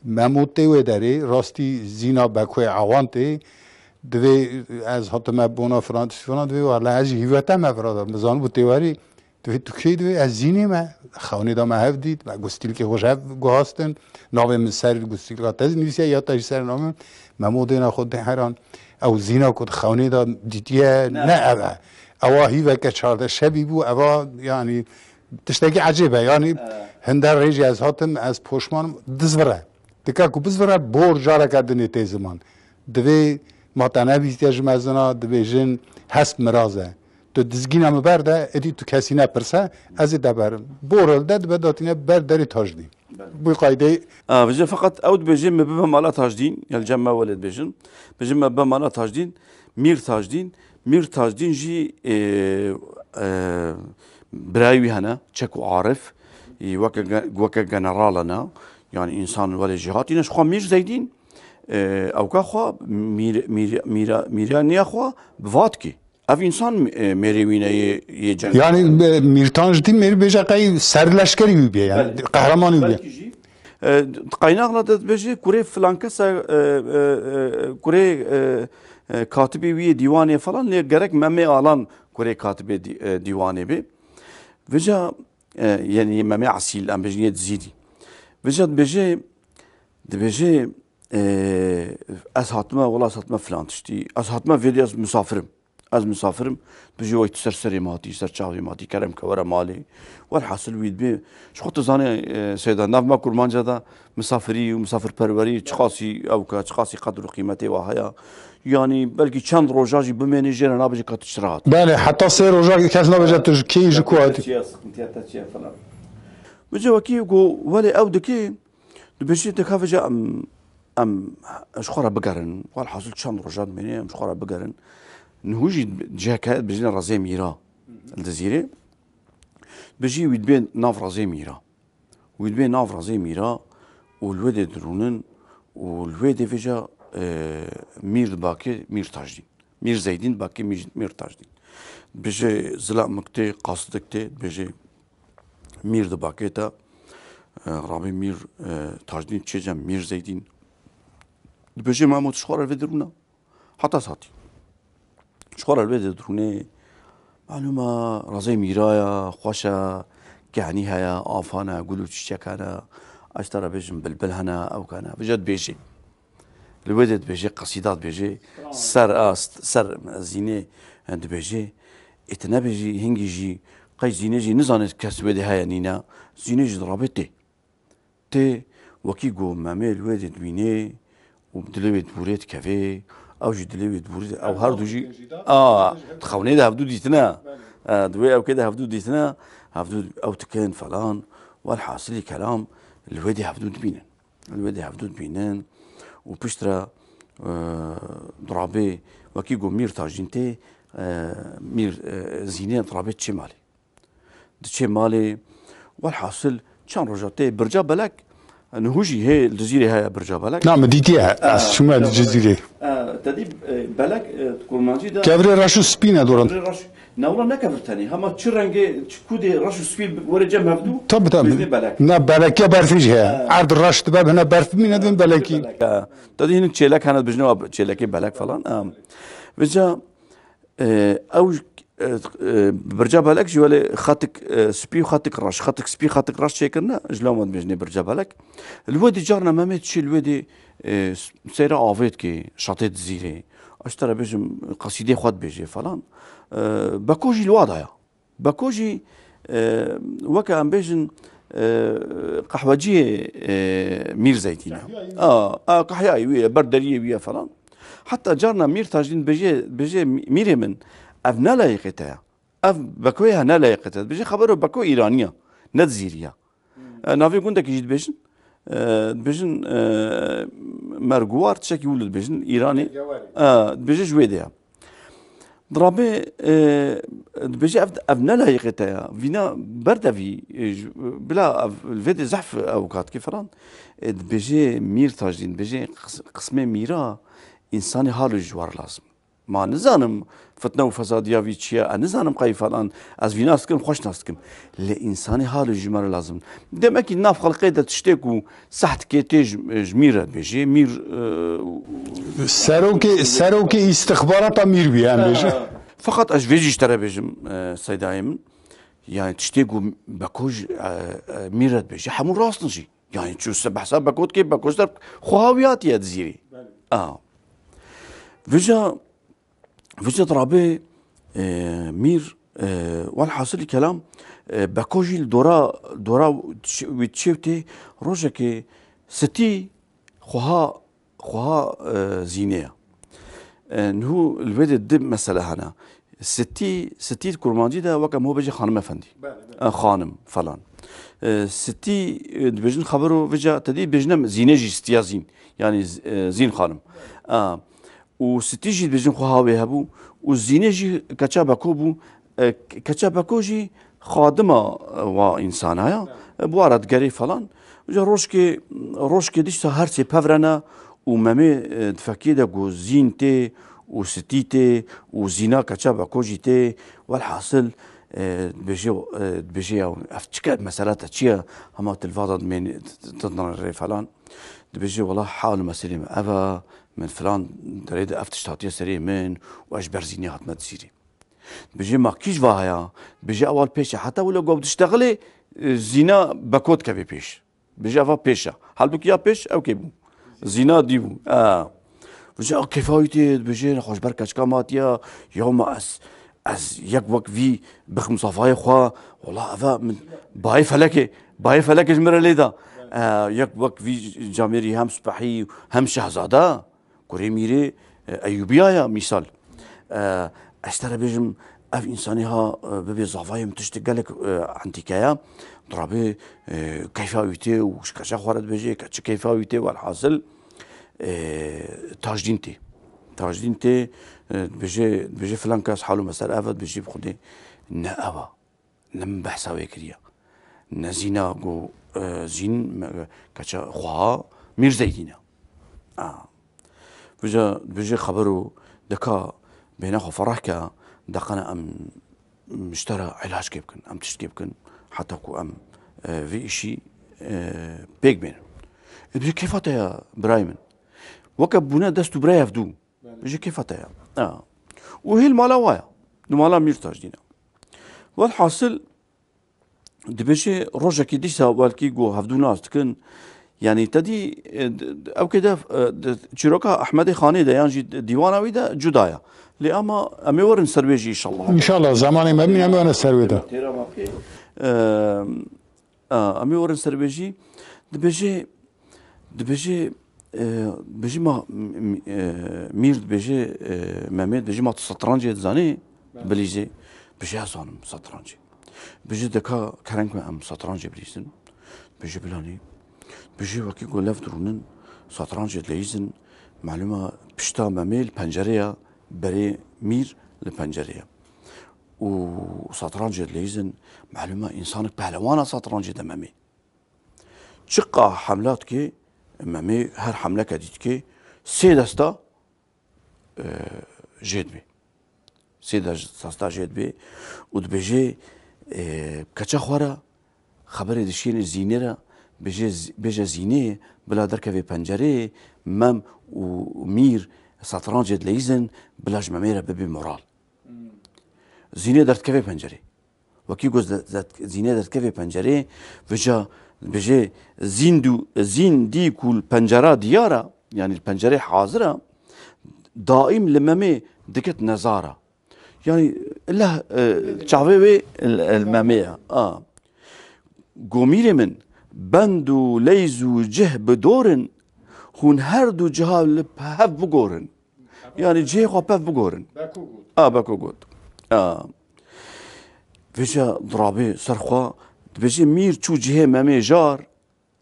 Memo tê wê derê, rastî Zîna Bekoyê Ewan tê. Divê ez hatime bona filan tiştî filan, divê wala ez jî hîvete me vira da, min zanibû tê werî. Divê tu kê divê? Ez Zînê me. Xewnê da me hev dît. Me gustîlkê xwe ji hev guhastin. Navê min ser gustîlka te zî nivîsiye ya te jî ser navê min. Memo dêna xwe dê heran. Ew Zîna ku di xewnê da dîtiye, ne ev e. Ewa hîveke çardeh şevî bû. Ewa, yanî, tiştekî ecêb e. Yanî, hinde rêjî ez hatim, ez poşman im, dizvire. Dika ku bizvire, bor careke dinê tê ziman. Divê ma te nebîstiye ji mezina, dibêjin hest miraz e. Tu dizgîna min berde, êdî tu kesî nepirse, ez ê te berim. Bor hilde dibe datîne ber derê Tajdîn. Belê. Bi qaydeyê. A, vêce feqet ew dibêje me bibe mala Tajdîn, ya li cem me welê dibêjin. Bêje me bibe mala Tajdîn, Mîr Tajdîn. Mîr Tajdîn jî, e, e, birayê wî hene, Çek û Arif, e, weke ge-, weke general hene, yanî însan welê jêhatî ne, ji xwe Mîr Zeydîn, e, ewka xwe, mîr-, mîr-, mîra-, mîraniya xwe bi va dikê. Ev însan, e, mêrê wî ne yê, yê ceng. Yanî, e, Mîr Tajdîn mêrî bêje qey serleşkerî wî bê, yanî qehremanî wî bê. Belkî jî, e, qaynaxla de dibêje kurê filan kes e, e, e, kurê, e, e, katibê wî yê dîwanê falan, lê gerek Memê Alan kurê katibê dî-, e, dîwanê bê. Vêca, e, yanî Memê Esîl, em bêjin yê Dizîrî. Vêca dibêje, dibêje, e, ez hatime, wela ez hatime filan tiştî. Ez hatime vê dê, ez misafir im. Ez misafir im. Dibêje, wey tu ser serê me hatî, ser çavê me hatî, kerem ke were malê. Welhasil wî dibê, ji xwe tu zanî, e, Seyda, nav me kurmanca de misafirî û misafirperwerî çiqasî ew ke, çiqasî qedr û qîmetê wa heye. Yanî belkî çend roja jî bimênî jê re nabêje ka tu çira hatî. Belê, heta sê roja kes nabêje tu ji kê yî, ji ku hatî. Çiya, sıkıntıya te çiya falan. Vêca wekî ku welê ew dikê, dibêje, dika vêca em, em ji xwe re bigerin. Welhasil çend roja dimênê, em ji xwe re bigerin. Niho jî ciheke dibêjine Rezê Mîra li Dizîrê. Dibêje wî dibê nav Rezê Mîra. Wî dibê nav Rezê Mîra û li wê dê dirûnin û li wê dê vêca, e, Mîr dibakê Mîr Tajdîn. Mîr Zeydîn dibakê Mîr, Mîr Tajdîn. Dibêje zilamik tê, qasidik tê, dibêje Mîr dibakê te, e, rabê Mîr, e, Tajdîn çê cem Mîr Zeydîn. Dibêje Memo tu ji xwe re vê dirûna. Heta satî. Ji xwe re li wê de dirûnê. Malûm e, Rezê Mîra ya, xweş e, kehnî heye, afan e, gul û çîçek hene, ez te re bêjim bilbil hene, ew hene. Vêca dibêjê. Li wê de dibêjê, qesîda dibêjê. Ser ast, ser Zînê dibêjê. Ê tu nebêjî, hingî jî, qey Zînê jî nizane kes wê de heye nîne. Zînê jî dirabê tê. Tê wekî ku Memê li wê dê dibînê û dilê wê dibûrê dikevê, ew jî dilê wê dibûrê, ew her du jî, a, di xewnê de hevdû dîtine. E, di wê ewkê de hevdû dîtine, hevdû ew dikin falan. Welhasilî kelam, li wê dê hevdû dibînin. Li wê dê hevdû dibînin û piştre, e, dirabê wekî ku Mîr Tajîn tê, e, Mîr, e, Zînê dirabê çê malê. Diçê malê. Welhasil çend roja tê Birca Belek, niho jî hê li Cizîrê heye Birca Belek. Na, min dîtiye. Ez çûme li Cizîrê. E, te dî, e, belek, e, kurmancî de. Kevirê reş û spî ne doran. Kevirê reş, ne wila ne kevir tenê. Hema çi rengê, çi kudê reş û spî were cem hevdû. Tabii, tabii. Bêjinê belek. Na, belekê berfî jî heye. Erd reş dibe, hine berf bimîne, dibin belekî. Belek. E, te dî hinek çêlek hene, dibêjinê çêlekê belek falan. E. Vêca E, ew, e, e, Birca Belek jî welê xetik, e, spî û xetik reş, xetik spî, xetik reş çêkirine, ji lama dibêjinê Birca Belek. Li wê dî carna Memê diçî li wê dî, e, s-, seyra avê dikê, şatê Dizîrê. Ez te re bêjim, qesîdê xwe dibêjê falan. E, Beko jî li wa da ya. Beko jî, e, weke em bêjin, e, qehweciyê, e, Mîr Zeytîn e. Qehyayê wî. A, a, qehyayê wî ye, ber deriyê wî ye falan. Heta carna Mîr Tajdîn dibêje, dibêje, "Mî-, mîrê min, ev ne layiqê te ye. Ev Bekoyê he ne layiqê te." Dibêje, "Xebero Beko Îranî ye, ne Dizîrî ye." Hmm. E, navê gundekî jî dibêjin. E, dibêjin, e, merguwar tiştekî wilo dibêjin, Îranê. Mergewarê. E, dibêje ji wê de ya. Dirabê, e, dibêje ev, ev ne layîqê te ya. Vîna berde vî, e, ji, bila ev, li vê de zehf ew katike falan. E, dibêje Mîr Tajdîn, dibêje qis-, qismê mîra însanê halo ji war lazim. Ma nizanim fitne û fesadiya vî çi ye, ez nizanim qey falan, ez vî nas dikim, xweş nas dikim. Lê însanê halo ji me re lazim. Demekî nav xelqê de tiştê ku seh dikê tê ji, ji mîr re dibêjê. Mîr, e, Serokê, serokê îstixbarata mîr bî, em bêjin. Feqet ez ji vê jî ji te re bêjim, e, Seydayê min. Yani tiştê ku Beko ji, e, e, mîr re dibêje, hemû rast in jî. Yani çû se behsa Beko dikê, Beko ser xweha wî hatiye dizîrî. Belê. A. Vêca, vêca dirabê, e, mîr, e, welhasilî kelam, e, Beko jî li dora, dora çi-, wî çêw tê rojekê Sitî xweha, xweha, e, Zînê ye. E, niho li vê de du mesele hene. Sitî, Sitî di kurmancî de weke em ho bêjî xanim efendî. Belê, belê. E, xanim falan. E, Sitî, e, dibêjin xebero vêca te dî bêjine Zînê jî Sitiya Zîn. Yani z-, e, Zîn xanim. E, û Sitî jî dibêjin xweha wê hebû. Û Zînê jî keça Beko bû. E, ke-, keça Beko jî xadima, e, wa însana ya. E, bi wa re digerê falan. Vêca rojkê, rojkê dîsa her sê pev re ne û Memê, e, di fekê de ku Zîn tê û Sitî tê û Zîna keça Beko jî tê. Welhasil, e, dibêje, e, dibêje ya ev çi ke mesele te çi ye? Hema tu li va de dimênî, tu, tu, tu dinêrê falan. Dibêje wela hal û meselê min ev e, min filan derê de ev tişt hatiye serê min û ez ji ber Zînê hatime dizîrî. Dibêje ma kî ji va heye? Dibêje ewal pêş e. Heta wilo ku ew diştexilê, e, Zîna Beko dikeve pêş. Dibêje eva pêş e. Halbukî ya pêş ew kê bû? Zîna dî bû. E. Dibêje ew kêfa wî tê, dibêje nexweş ber keçika me hatiye, ya ma ez, ez yek wek vî bixim safayê xwe, wela eve min bayê felekê, bayê felekê ji min re lê da. E, yek wek vî camêrî hem spehî hem şehzade. Kurê mîrê, e, Eyûbiya ya mîsal. E, ez te re bêjim, ev însanî ha, e, bibê zavayê min tiştê gelek, e, entîke ye. Dirabê, e, keyfa wî tê û ji keça xwe re dibêjê, keçi keyfa wî tê, welhasil, e, Tajdîn tê. Tajdîn tê, e, dibêjê, dibêjê filan kes hal û mesele ev e, dibêjê bi Xwedê ne ew e. Ne min behsa wê kiriye. Ne Zîna ku, e, Zîn me, keça xweha Mîr Zeydîn e. A. Vêca, vêca xeber û deka bêhna xwe ferah ke, deqene em ji te re îlac kê bikin, em tişt kê bikin, heta ku em, e, vê îşî, e, pêk bênin. Dibêje kêfa te ya birayê min. Weke bûne dest û birayê hevdû. Belê. Ji kêfa te ya. Ha. Û hêl mala wa ya. Di mala Mîr Tajdîn e. Welhasil, dibêje rojekî dîsa welkî ku hevdû nas dikin. Yanî te dî, e, d-, d-, ew kê de, e, di çîroka Ehmedê Xanê de yan jî di dîwana wî de cuda ye. Lê ama em ê werin ser wê jî înşallah. Înşallah, zamanê me bîne em ê werin ser wê de. Têra ma pê. E, A, em ê werin ser wê jî. Dibêje, dibêje, e, dibêje ma, m-, m-, e, Mîr dibêje, e, Memê dibêje ma tu setrancê dizanî, Belê. Bilîzê. Dibêje ez zanim setrancê. Dibêje deka kerem ke em setrancê bilîzin. Dibêje bilanî. Dibêje wekî ku lev dirûnin, setrancê dileyîzin. Malûma pişta Memê li pencerê ya, berê Mîr li pencerê ya. Û satrancê dileyîzin, malûm e, însanek pehlewan e satrancê de Memê. Çiqa hemla dike, Memê her hemleke dî dike, sê desta, e, jê dibê. Sê des-, desta jê dibê û dibêje, e, keça xwe re, xeberê dişînê Zînê re, bêje Z-, bêje Zînê, bila derkevê pencerê, Mem û Mîr satrancê dileyîzin, bila ji Memê re bibe moral. Zînê derdikeve pencerê. Wekî ku ze-, ze-, Zînê derdikeve pencerê, vêca dibêje, Zîn dû-, Zîn dî ku li pencera diyar e, yanî li pencerê hazir e, daîm li Memê diket nezar e. Yanî leh, e, çavê wê li, li Memê ye. A. Gomîrê min, bend û leyz û cih bi dor in, hûn her du ciha li hev bigorin. Yanî cihê xwe pev bigorin. Beko got. A, Beko got. A. Vêca dirabê ser xwe, dibêje Mîr çû cihê Memê jar,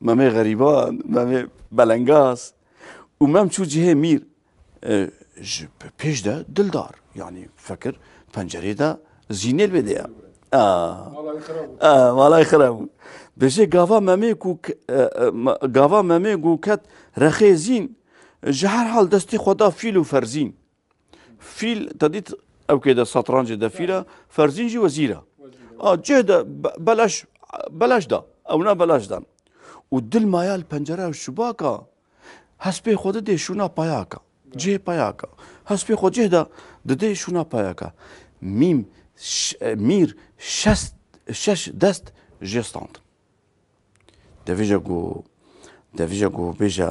Memê xerîban, Memê belengaz. Û Mem çû cihê mîr. E, ji pêş de dildar. Yanî fekir pencerê de zînê li vê de ye. A. Malay xira bû. A, malay xira bû. Bêje gava Memê ku k-, e, e, ma-, gava Memê ku ket rexê zîn, ji her hal destê xwe da fîl û ferzîn. Fîl, te dît, ew kê de satrancê de fîl e, ferzîn jî wezîr e. A, cih de be-, belaş, belaş da. Ewna belaş dan. Û dil maya li pencere û şibaka, hespê xwe didê şûna payaka. Cihê payaka. Hespê xwe cih de didê şûna payaka. Mîm, ş-, e, mîr şest, şeş dest jê standin. Devêje ku, devêje ku bêje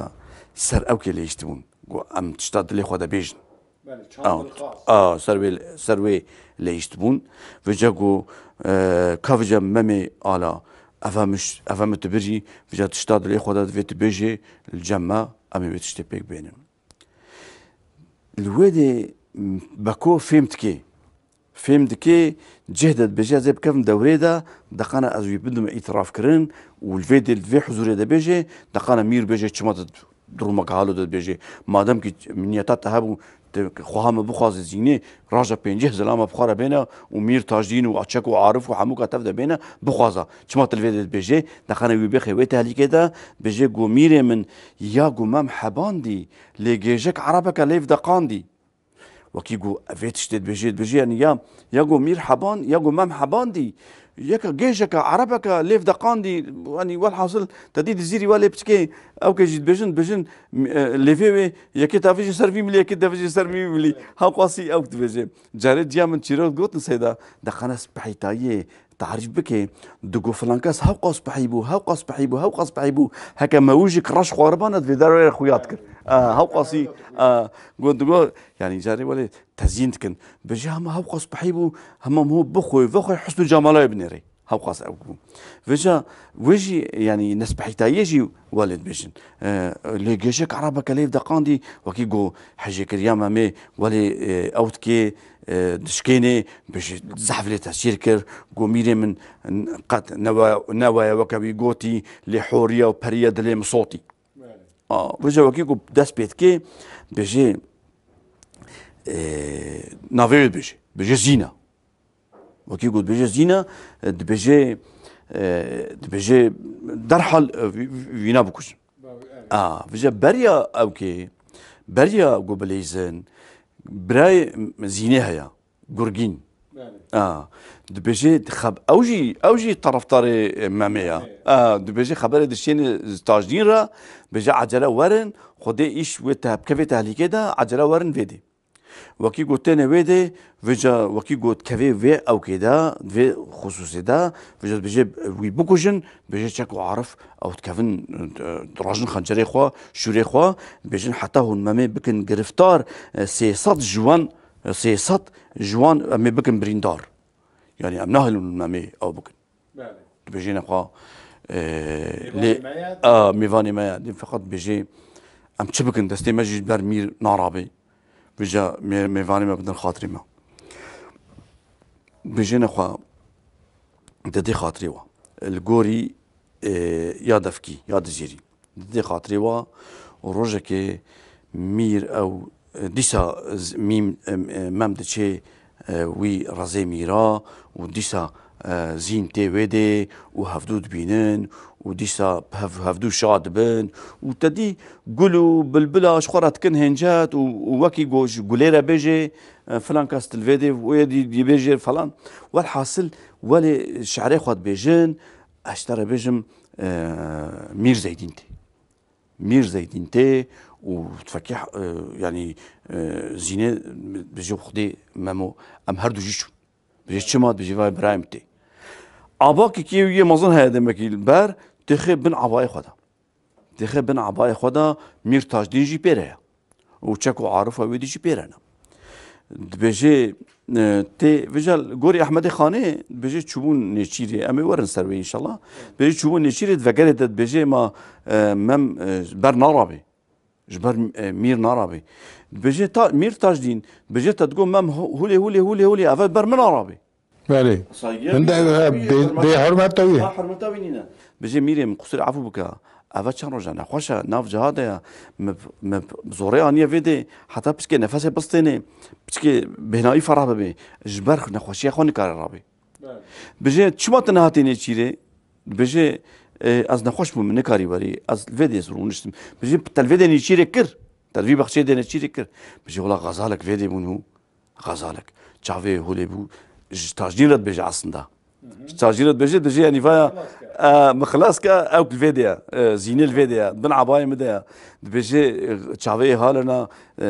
ser ew kê lêştibûn. Ku em tişta dilê xwe de bêjin. Belê, çand A, dilxwaz. A, ser wê, ser wê lêştibûn. Vêce ku, e, ka vêce Memê ala, eve min ş-, eve min tu birî, vêce tişta dilê xwe de divê tu bêjê, li cem me, em ê wê tiştê pêk bênin. Li wê dê, m, Beko fêm dikê. Fêm dikê, cih de dibêje, ez ê bikevim dewrê de, deqana ez wî bidim îtirafkirin û li vê dê, li vê huzûrê de bêje, deqana mîr bêje, çima tu durumeke halo de dibêje. Madem ki niyeta te hebû, te xweha me bixwaze zînê, raja pêncî zilama bi xwe re bêne û mîr Tajdîn û Çek û Arif û hemûka tev de bêne, bixwaza. Çima tu li vê dê dibêje, deqana wî bêxe wê tehlîkê de, bêje, go mîrê min ya go Mem hebandî, lê gêjek erebeke lêv de qandî. Wekî ku ev ê tiştê dibêjê, dibêjê, yanî ya, ya ku Mîr Heban, ya ku Mem Heban dî, yeka gêjeka erebeke lêv de qandî, yanî welhasil te dî di zîrî we lê piçikê, ew ke jî dibêjin, dibêjin, e, lêvê wê, yekê tavêjê ser vî milî, yekê tavêjê ser vî milî. Hewqasî ew dibêje. Carê ciya min çîrok gotin seyda, deqana spehîtayiyê, tarîf bike, digo filan kes hewqas spehî bû, hewqas spehî bû, hewqas spehî bû. Heke mewjik reş xwaribana divê derweyê xuya dikir. A, hewqasî, a, got, digo, yanî carê welê tezîn dikin. Bêje hema hewqas spehî bû, hema ho bixwe, vexwe husn û cemalayê binêrê. Hewqas ew bû. Vêca, wê jî, yanî nespehîtayiyê jî welê dibêjin. E, lê gêjek erebeke lêv de qandî, wekî go hejêkiriya Memê welê, e, ew dikê, e, dişkênê, bêje zehf lê tesîr kir, go mîrê min qet newe-, neweye weke wî gotî, lê horiye û periye dilê min sotî. Belê. A, vêca wekî ku dest pê dikê, bêje, e, navê wê dibêje, bêje Zîna. Wekî ku dibêje Zîna, e, dibêje, e, dibêje derhal, e, vî-, vî-, vîna bikujin. Belê, evet. A, vêca beriya ew kê, beriya ku bileyzin, birayê Zînê heye. Gurgîn. Belê. A, dibêje xeb-, ew jî, ew jî taraftarê, e, Memê ya. Memê. A, dibêje xeberê dişêne Tajdîn re, bêje, "Ecele werin, Xwedê îş wê te-, bikevê tehlîkê de, ecele werin vê dê." Wekî got têne wê dê, vêca wekî got kevê vê ewkê de, vê xusûsê de, vêca dibêje wî bikujin, Bêje Çek û Arif, ew dikevin, e, dirajin xencerê xwe, şûrê xwe, dibêjin heta hûn Memê bikin giriftar, e, sê sed ji wan, e, sê sed ji wan em ê bikin birîndar. Yanî em nahêlin Memê ew bikin. Belê. Dibêjine xwe, e, Mêvanê lê, me ye. A, mêvanê me ye. Dê feqet dibêje, em çi bikin? Destê me jî ji ber mîr narabe. Vêca mê-, mêvanê me bidin xatirê me. Dibêjine xwe, didê xatirê we. Li gorî, e, ya devkî, ya dizêrî. Didê xatirê we û rojekê mîr ew, e, dîsa z-, mîm, e, e, Mem diçê, e, wî rezê mîra û dîsa, e, Zîn tê wê dê û hevdû dibînin û dîsa hev-, hevdû şa dibin û te dî gul û bilbila ji xwe re dikin hêncet û, û wekî go ji gulê re bêjê, e, filan kes tu li vê dê, wê dî, dî bêjê falan. Welhasil welê şerê xwe dibêjin, ez ji te re bêjim, e, Mîr Zeydîn tê. Mîr Zeydîn tê û fekî, e, yanî, e, Zînê dibêje Xwedê Memo, em her du jî çûn. Dibêje çima? Dibêje vay birayê min tê. Abakekî yê mezin heye demekî li ber, têxê bin abayê xwe de. Têxê bin abayê xwe de Mîr Tajdîn jî pê re ye. Û Çek û Arifa wê dî jî pê re ne. Dibêje, e, tê, vêca gorî Ehmedê Xanê, dibêje çûbûn Nêçîrê. Em ê werin ser wê înşallah. Dibêje çûbûn Nêçîrê, di vegerê de dibêje ma, e, Mem, e, ber narabe. Ji ber, e, Mîr narabe. Dibêje ta-, Mîr Tajdîn, dibêje te digo Mem hu-, hulê, hulê, hulê, hulê, eve ber min narabe. Belê. Saygıya Min de, wî, e, wî bê-, hurmeta, bêhurmeta wî. Ha, hurmeta wî nîne. Bêje Mîrê min, qusûrê efû bike. Eve çend roj e nexweş e, nav ciha de ye. Min, min zorê aniye vê dê, heta piçkê nefesê bistênê, piçkê bêhnayî ferah bibe. Ji ber nexweşiya xwe nikare rabê. Belê. Dibêje, çima tu nehatî nêçîrê? Dibêje, e, ez nexweş bûm, min nikarî werî. Ez li vê dê rûniştim. Dibêje, te li vê dê nêçîrê kir. Te li vî bexçeyê dê nêçîrê kir. Dibêje, wela xezalek vê dê bûn û xezalek. Çavê holê bû. Ji Tajdîn re dibêje aslında. Hı hı. Ji Tajdîn re dibêje, dibêje, yanî vaya, Xilas ke. E, min xilas ke, ew li vê dê ye. E, Zînê li vê dê ye. Bin ebayê min de ye. Dibêje, e, çavê wê halina, e,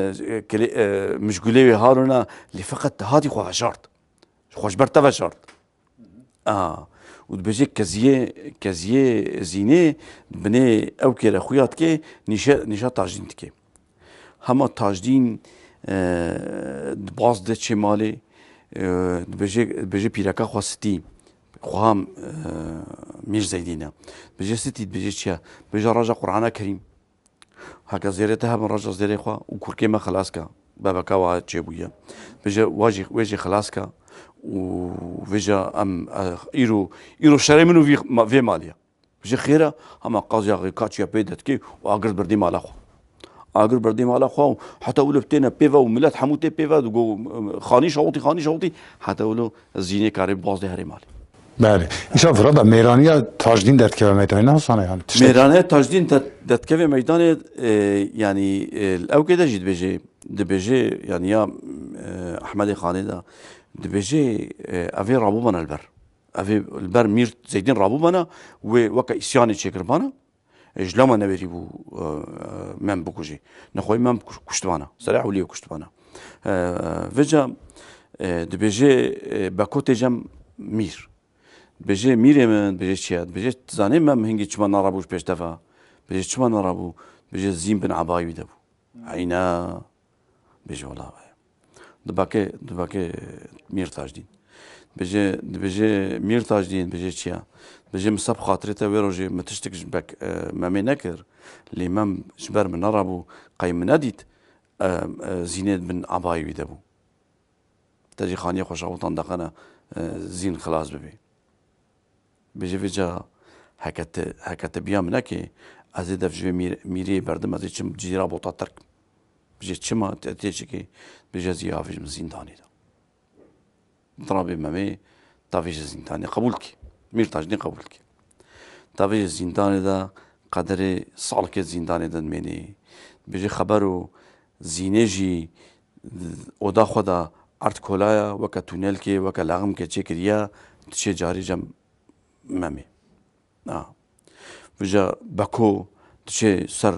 kilê-, e, mijgûlê wê halina. Lê feqet te hatî xwe veşart. Xwe ji ber te veşart. A, û dibêje keziyê, keziyê Zînê binê ew kêre xuya dike, nîşe, nîşa Tajdîn dike. Hema Tajdîn, e, di baz de çê malê, e, dibêje, dibêje pîreka xwe Sitî, xweham, e, Mîr Zeydîn e. Dibêje Sitî, dibêje çi ye? Dibêje raja Qur'ana Kerîm. Heke zêrê te hebin, raja zêrê xwe û kurkê me xilas ke. Bebeka wa çêbûye. Bêje, wa jî, wê jî xilas ke û vêje em, eh, îro, îro şerê min û vî ma-, vê malê ye. Bêje xêr e, hema qazî axê kaçiya pê de dikê û agir birdî mala xwe. Agir birdî mala xwe û heta wilo têne pê ve û milet hemû tê pê ve digo, xanî şawitî, xanî şawitî, heta wilo Zînê karê baz de herê malê. Belê. Îşa vira da mêraniya Tajdîn derdikeve meydanê, ne hosane yani. Tiştek. Mêraniya Tajdîn de-, derdikeve meydanê, e, yani, e, ew kê de jî dibêje, dibêje, yani ya, e, Ehmedê Xanê de dibêje, e, evê rabûbana li ber. Evê li ber Mîr Zeydîn rabûbana, wê weke îsyanê çêkiribana. E, ji lama newêrî bû, e, Mem bikujê. Nexweyî Mem kuş-, kuştibana. Serê ewlî kuştibana. E, vêca, e, dibêje, e, Beko tê cem Mîr. Dibêje, Mîrê min, dibêje çi ye? Dibêje, tu zanî Mem hingî çima nerabû ji pêş te ve? Dibêje, çima nerabû? Dibêje, Zîn bin ebayî wî de bû. Eyna. Bêje, wela be. Dibeke, dibeke Mîr Tajdîn. Bêje, dibêje Mîr Tajdîn, bêje çi ye? Bêje, min seb xatirê te wê rojê min tiştek ji bek, e, Memê nekir. Lê Mem ji ber min nerabû, qey min nedît, e, e, Zînê bin ebayî wî de bû. Te jî xaniyê xwe şawitan daqene, e, Zîn xilas bibe. Bêje vêca heke te, heke te biya min neke, ez ê dev ji vê mîr-, mîriyê berdim, ez ê çim cîra bota Tirk. Bêje çima te tê çikê? Bêje ez ê avêjim zîndanê de. Dirabê Memê tavêje zîndanê qebûl dike. Mîr Tajdîn qebûl dike. Tavêje zîndanê de qederê salkê zîndanê de dimênê. Bêje xebero Zînê jî oda xwe de erd kolaya, weke tunelkê, weke leximkê çêkiriye, diçê carî cem Memê. Ha. Vêca Beko diçê ser,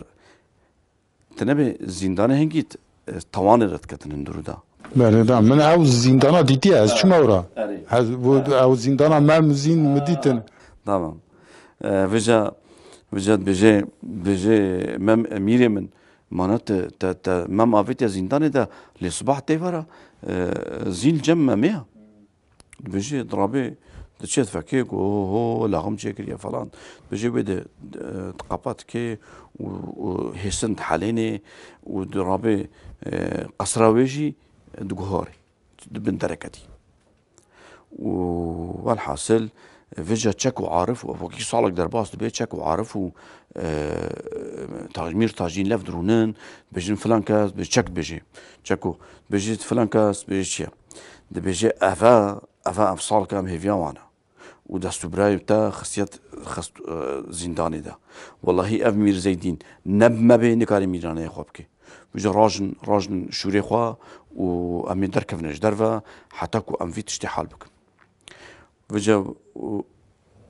tu nebê zîndanê hingî t-, e, tawanê re diketin hundirû da. Belê da. Min ew zîndana dîtiye, ez çûme ora. Erê. Ez, bu, ew zîndana Mem Zîn mi dîtin. Tamam. E, vêca, vêca dibêje, dibêje Mem, Mîrê min, mana te, te, te Mem avêtiye zîndanê de, lê sibah tê vera, e, Zîn cem Memê ya. Dibêje, dirabê, diçe difekê ku ho, ho, laxim çêkiriye falan. Dibêje wê de, e, diqepa dike û, û hêsin dihelênê û dirabê, e, qesra wê jî diguhorê. Di bin dereketî. Û welhasil, vêca Çek û Arif, wekî salek derbas dibe, Çek û Arif û, e, Taj-, Mîr Tajîn lev dirûnin, dibêjin filan kes, dibêje Çek dibêje. Çeko, dibêje filan kes, dibêje çi ye? Dibêje eve, eve ev salek em hêviya wan e. Û dest û birayê te xistiyet xist, e, zîndanê de. Wellahî ev Mîr Zeydîn ne bi me bê, nikarî mîraneyê xwe bike. Vêca rajin, rajin şûrê xwe û em ê derkevine ji derve heta ku em vî tiştê hal bikin. Vêca, û,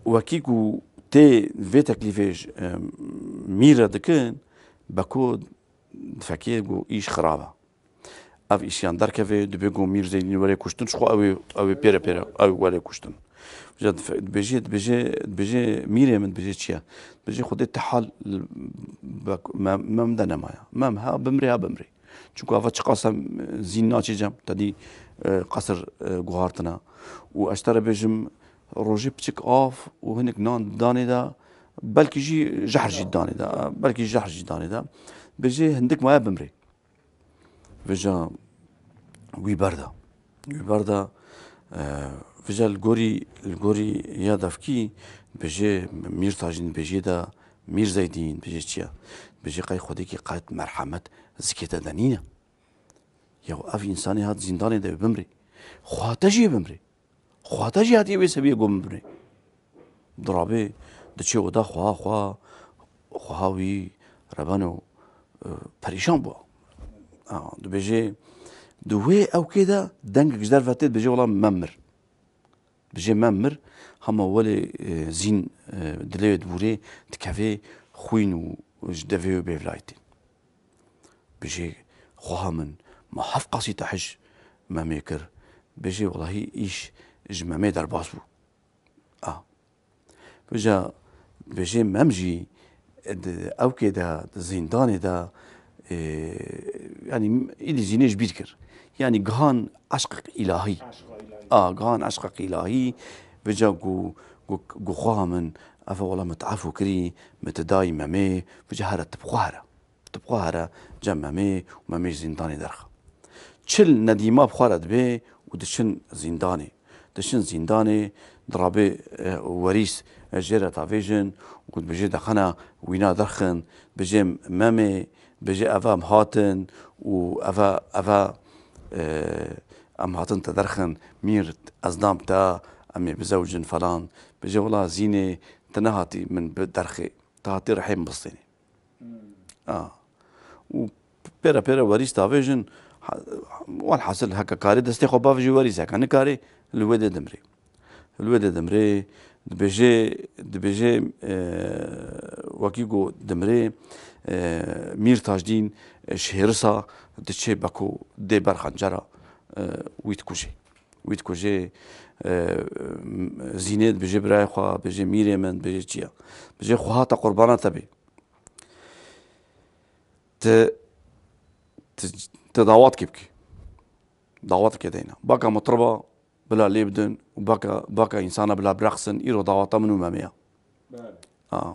wekî ku tê vê teklîfê ji, e, Mîr re dikin, Beko difekê ku îş xirab e. Ev îşiyan derkeve, dibê ku Mîr Zeydîn were kuştin, ji xwe ew ê, ew ê pêre pêre, ew were kuştin. Vêca dife-, dibêje, dibêje, dibêje, Mîrê min, dibêje çi ye? Dibêje, Xwedê te hal li Bek-, Mem, Mem de nemaye. Mem ha bimrê, ha bimrê. Çunku ava çiqas em, e, Zîn naçê cem, te dî, e, qesir, e, guhartina. Û ez ji te re bêjim, rojê piçik av û hinek nan danê de, belkî jî jehr jî danê de, belkî jehr jî danê de. Bêjê hindik maye bimrê. Vêca wî berda. Wî berda, e, vêca li gorî, li gorî ya devkî bêjê Mîr Tajîn bêjê de Mîr Zeydîn, bêje çi ya? Bêje qey Xwedêkî qet merhemet zikê te de nîne. Ya ev însanê hat zîndanê de bimrê. Xwe te jî bimrê. Xwe te jî hatiye wê seviyê ku bimrê. Dirabê diçê oda xweha xwe, xweha wî rebeno, e, perîşan bû. A, dibêje, di wê ewkê de dengek ji derve tê, dibêje, wela me mir. Bijê me mir, hema welê, e, zîn, e, dilê wê dibûrê, dikevê xwîn û ji devê wê bêvlayî tên. Bijê, xweha min, ma heft qasî te hij Memê kir. Bijê, welahî îş ji Memê derbas bû. A. Vêca dibêje Mem jî di ewkê de, di zîndanê de, e, yanî îdî zînê ji bîr kir. Yanî gihan eşqek îlahî. Eşqa îlahî. A, gihan eşqek îlahî. Vêca ku, ku, ku xweha min, ev wela min te'efû kirî, min ti dayî Memê, vêca here tu bi xwe here. Tu bi xwe here cem Memê û Memê ji zîndanê derxe. Çil nedîma bi xwe re dibe û diçin zîndanê. Diçin zîndanê, dirabê, e, werîs, e, jê re davêjin û dibêje dexana wîna derxin, dibêje Memê, dibêje eva em hatin û eva, eva, e, em hatin te derxin, mîr ez dam te, em ê bizewicin falan. Dibêje wela zînê tu nehatî min bi derxê, tu hatî rihê min bistênê. A. Û pêre pêre werîs davêjin, ha-, welhasil heke karê destê xwe bavêjî werîs, heke nikarê li wê dê dimrê. Li wê dê dimrê, dibêje, dibêje, e, wekî ku dimrê, e, Mîr Tajdîn, e, ji hêrisa diçê Beko dê ber xencera, e, wî dikujê. Wî dikujê, e, zînê dibêje birayê xwe, dibêje mîrê min, dibêje çi ya. Dibêje xweha te qurbana te bê. Ti, ti, ti dawatkê bikî. Dawatkê deyna. Baka mitriba bila lê bidin û baka, baka însana bila bireqsin, îro dawata min û Memê ya. Belê. A.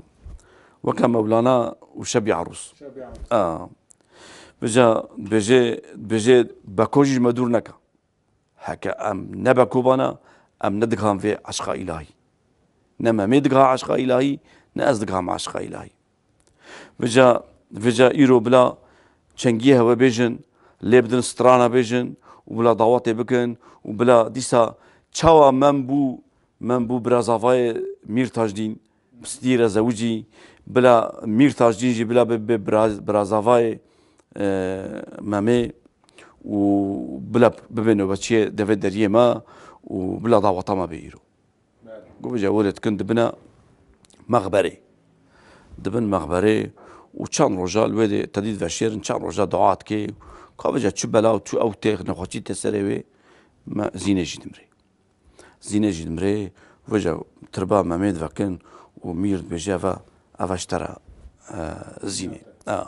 Weke Mewlana û Şebî Erûs. Şebî Erûs. A. Vêca dibêje, dibêje Beko jî ji me dûr neke. Heke em ne Beko bana, em nedigihan vê eşqa îlahî. Ne Memê digiha eşqa îlahî, ne ez digiham eşqa îlahî. Vêca, vêca îro bila çengiyê hewe bêjin, lê bidin strana bêjin û bila dawetê bikin û bila dîsa çawa Mem bû, Mem bû birazavayê Mîr Tajdîn, Stî re zewicî, bila Mîr Tajdîn jî bila bi, bi biraz-, birazavayê, e, Memê û bila bibe nobetçiyê devê deriyê me û bila daweta me bê îro. Belê. Got, vêca welê dikin dibine mexberê. Dibin mexberê û çend roja li wê dê tedî diveşêrin, çend roja dua dikê. Ka vêca çi bela û çi ew têx nexweşî tê serê wê, me zînê jî dimrê. Zînê jî dimrê, vêca tirba Memê divekin û mîr dibêje eve, eve ji te re, e, zînê. A.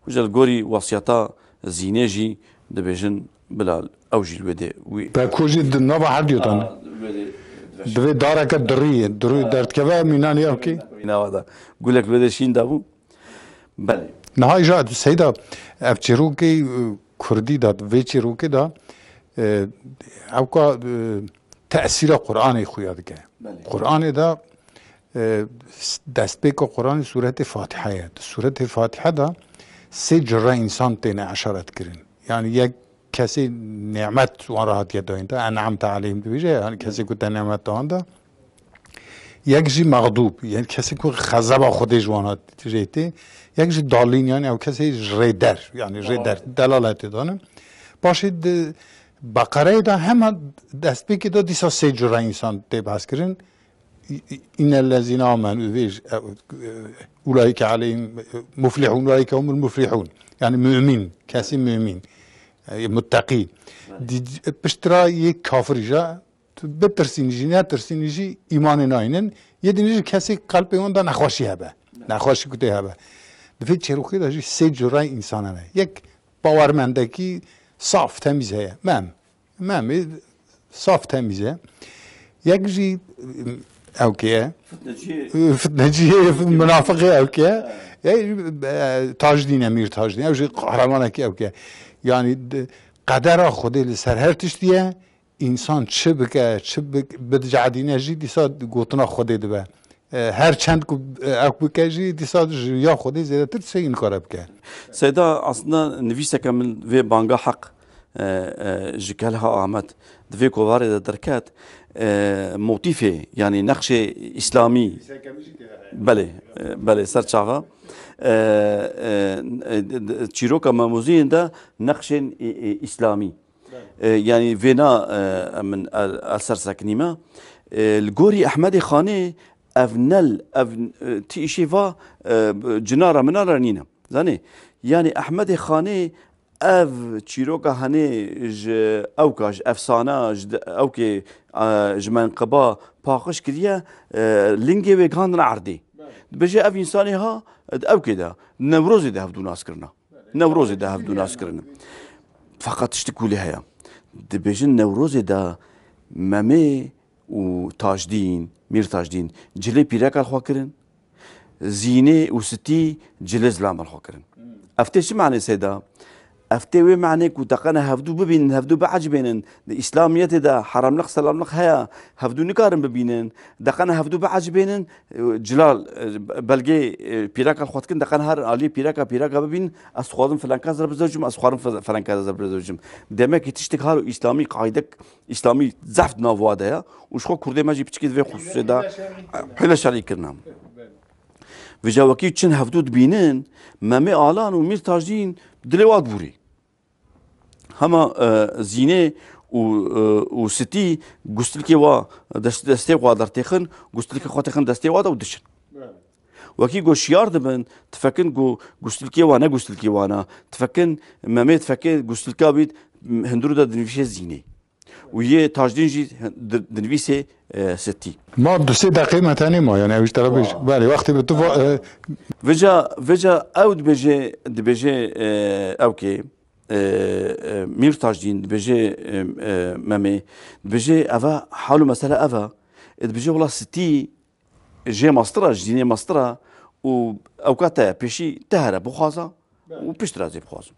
Vêca li gorî wesiyeta zînê jî dibêjin bila ew jî li wê dê wî. Beko jî di nava herdiyo de ne. A, li wê dê diveşin. Divê dareke dirûyê, dirû derdikeve mînanê ew kî? Mîna we de. Gulek li wê dê şîn dabû. Belê. Niha îja Seyda, ev çîrokê, e, kurdî de, vê çîrokê de, e, ewka, e, tesîra Qur'anê xuya dike. Belê. Qur'anê de, e, s-, destpêka Qur'anê sûretê Fatiha ye. Di sûretê Fatiha de sê cure însan têne eşaret kirin. Yani yek kesê nîmet wan re hatiye dayîn de, en'amte aleyhim dibêje, yani kesê ku te nîmet da wan da. Yek jî mexdûb, yani kesê ku xezeba Xwedê ji wan hat rê tê. Yek jî dalîn, yani ew kesê ji rê der, yani rê der, delaletê dane. Paşê di Beqereyê de hema destpêkê de dîsa sê cure însan tê behs kirin. İ-, i-, innellezîne amenu, vê, e, e, ulaîke aleyhim, e, muflihûn, ulaîke humul muflihûn. Yani mümin, kesî mümin, e, mutteqî. Belê. Di-, piştira yê kafirî ja, tu bitirsînî jî, netirsînî jî îmanê nayînin. Yê dinî jî kesê qelpê wan de nexweşî hebe. Belê. Nexweşî ku tê hebe. Di vê çêrokê de jî sê cure însan hene. Yek bawermendekî saf, temîz heye. Mem. Memê saf temîz e. Yek jî, ewkê ye. Fitneciyê. Fitneciyê, munafiqê ewkê ye. He. Ey, e, Tajdîn e, Mîr Tajdîn. Ew jî qehremanekî ewkê ye. Yanî di-, qedera Xwedê li ser her tiştî ye. Însan çi bike, çi bik-, bidicedîne jî dîsa gotina Xwedê dibe. E, her çend ku, e, ew bike jî dîsa ji ya Xwedê zêdetir tiştekî nikare bike. Seyda, aslında nivîseke min vê banga heq, e, e, ji Kelha Ahmet di vê kovarê de derket, e, motîfê, yanî nexşê îslamî. Belê, e, belê, ser çava. E, e, e, d-, d-, çîroka Mem û Zînê de nexşên, e, e, îslamî. E, yanî vêna, e, min el, el ser sekinîme. E, li gorî Ehmedê Xanê ev nel, ev, e, ti îşê va, e, cinara minara nîne. Zanî? Yanî Ehmedê Xanê ev çîroka henê ji ewka, ji efsana, ji de, ewkê, e, ji menqiba paqij kiriye, e, lingê wê gihandine erdê. Dibêje ev însanê ha, di ewkê de, Newrozê de hevdû nas kirina. Newrozê de hevdû nas kirine. Feqet tiştik wî lê heye. Dibêjin Newrozê de Memê û Tajdîn, Mîr Tajdîn, cilê pîreka li xwe kirin. Zînê û Sitî cilê zilama li xwe kirin. Ev tê çi manê Seyda? Ev tê wê manê ku deqene hevdû bibînin, hevdû biecibênin. Di Îslamiyetê de heramliq selamliq heye, hevdû nikarin bibînin. Deqene hevdû biecibênin, Cilal, e, belgê, e, pîreka li xwe dikin, deqen her aliyê pîreka, pîreka bibîn, ez dixwazim filan kes re bizewicim, ez dixwazim fil-, filan kes re bizewicim. Demekî tiştek har û îslamî qaydek, îslamî zehf di nav wa de ye û ji xwe kurdê me jî piçikî di vê xusûsê de hêle şerî kirine. Vêca wekî çin hevdû dibînin, Memê Alan û Mîr Tajdîn dilê wa dibûrî. Hema, e, Zînê û, e, û Sitî gustilkê wa dest-, destê xwe dertêxin, gustilkê xwe têxin destê wa de û diçin. Belê. Wekî ku şiyar dibin, tifekin ku gustilkê wa ne gustilkê wan e. Tifekin Memê tifekê gustilka bît, m-, hundirû de dinivîşê Zînê. Û yê Tajdîn jî di-, dinivîsê, e, Sitî. Ma du sê deqê me tenê ma, yani ew ji te re bêj. Wa. Belê, wextê bi tu va, e, Vêca, vêca ew dibêje, dibêje, e, ew kê, e, e, Mîr Tajdîn dibêje, e, e, Memê, dibêje eve hal û mesele ev e. E, dibêje wela Sitî jê mastir e, ji Zînê mastir e û ewka te ye, pêşî te here bixwaza û piştre ez ê bixwazim.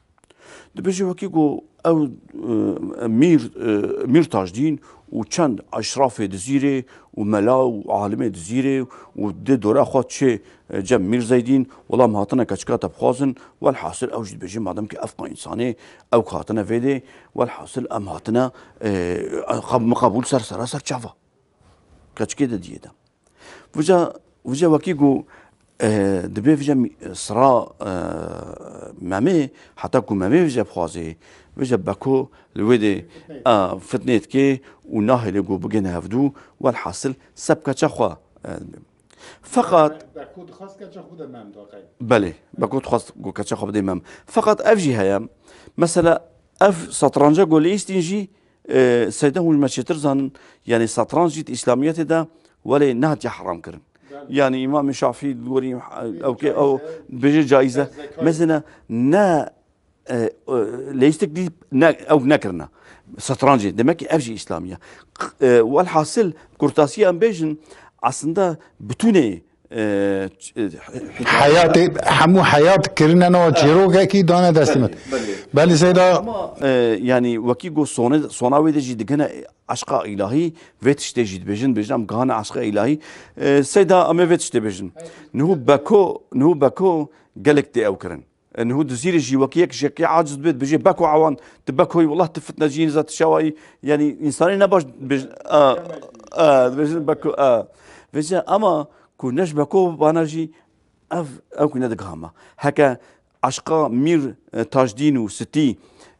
Dibêje wekî ku ew, e, Mîr, e, Mîr Tajdîn û çend eşrafê Dizîrê û mela û alimê Dizîrê û dê dora xwe çê, e, cem Mîr Zeydîn, wela em hatine keçika te bixwazin, welhasil ew jî dibêje madem ki ev qa însanê ew hatine vê dê, welhasil em hatine, e, qab-, min qebûl ser sera ser çava. Keçikê de diyê de. Vêca, vêca wekî ku, e, dibê vêca mî-, sira, e, Memê, heta ku Memê vêca bixwazê, vêca Beko li wê dê, e, fitnê dike û nahêlê ku bigihne hevdû, welhasil seb keça xwe, e, feqat Be-, Beko dixwest keça xwe de Mem da qey. Belê, Beko dixwest ku keça xwe bidê Mem. Feqat ev jî heye, mesela ev satranca ku lê îstîn jî, e, Seyda hûn ji me çêtir zanin, yanî satranc jî di Îslamiyetê de welê nehatiye heram kirin. Belê. Yanî Îmamê Şafî li gorî, e, ew kê, ew caize, dibêje caize. Mesela ne, e, e, leyîstik dî ne, ew nekirine. Satrancê. Demek ki ev jî Îslamiye. Q-, e, welhasil, kurtasiya em bêjin, aslında bütünê e, ç-, e, hikayet. Heyatê, hemû heyat kirine nava çîrokekî dane destê min. Belê, belê. Belê Seyda. Ama, e, yani wekî got sone-, sona wê de jî digine eşqa îlahî, vê tiştê jî dibêjin, dibêjin em gihane eşqa îlahî. E, Seyda em ê vê tiştê bêjin. Niho Beko, niho Beko gelek tê ew kirin. E, niho Dizîrê jî wekî yek ji yekê aciz dibê, dibêje, Beko ewan, tu Bekoyî, wellah tu fitneciyî, nizam tu çawayî, yanî însanê ne baş dibêj-, a, a, dibêjin Beko, a. Vêca ama ku ne ji Beko bana jî ev, ew ku ne digiha me. Heke eşqa Mîr, e, Tajdîn û Sitî,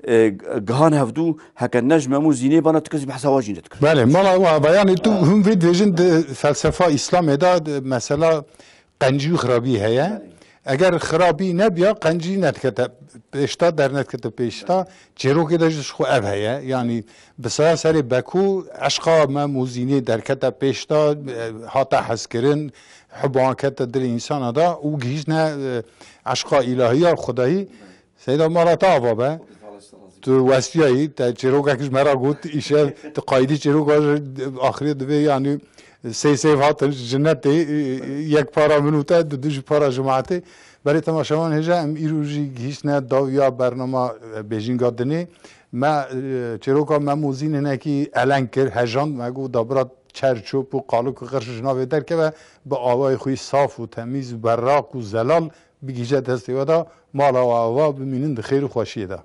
e, gihan hevdû, heke ne ji Mem û Zînê bana tu kesî behsa wa jî nedikir. Belê, mala wa, yanî tu hûn vê dibêjin di felsefa Îslamê de, di mesela qencî û xirabî heye. Belê. Eger xirabî nebiya, qencî nedikete pêşta, dernedikete pêşta. Çêrokê de jî ji xwe ev heye. Yanî bi saya serê Beko eşqa Mem û Zînê derkete pêşta, e, hate hezkirin, huban kete dilê însana da û gihîştine, e, eşqa îlahiya xwedayî. Seyda mala te ava be. Tu westiyayî, te çîrokek ji me re got, îşev, tu qaydî çîroka ji axirê divê, yanî sê sêv hatin ji cinetê, yek para min û te, du du ji para cemaetê. Belê temaşevan hêja em îro jî gihîştine dawiya bernama, e, bêjînga dinê. Me, e, çîroka Mem û Zîn hinekî eleng kir, hejand, me got dabira çer çop û qalik û qirş ji navê derkeve, bi awayê xwe yî saf û temîz û berrak û zelal bigihîje destê we de, mala we ava bimînin di xêr û xweşiyê de.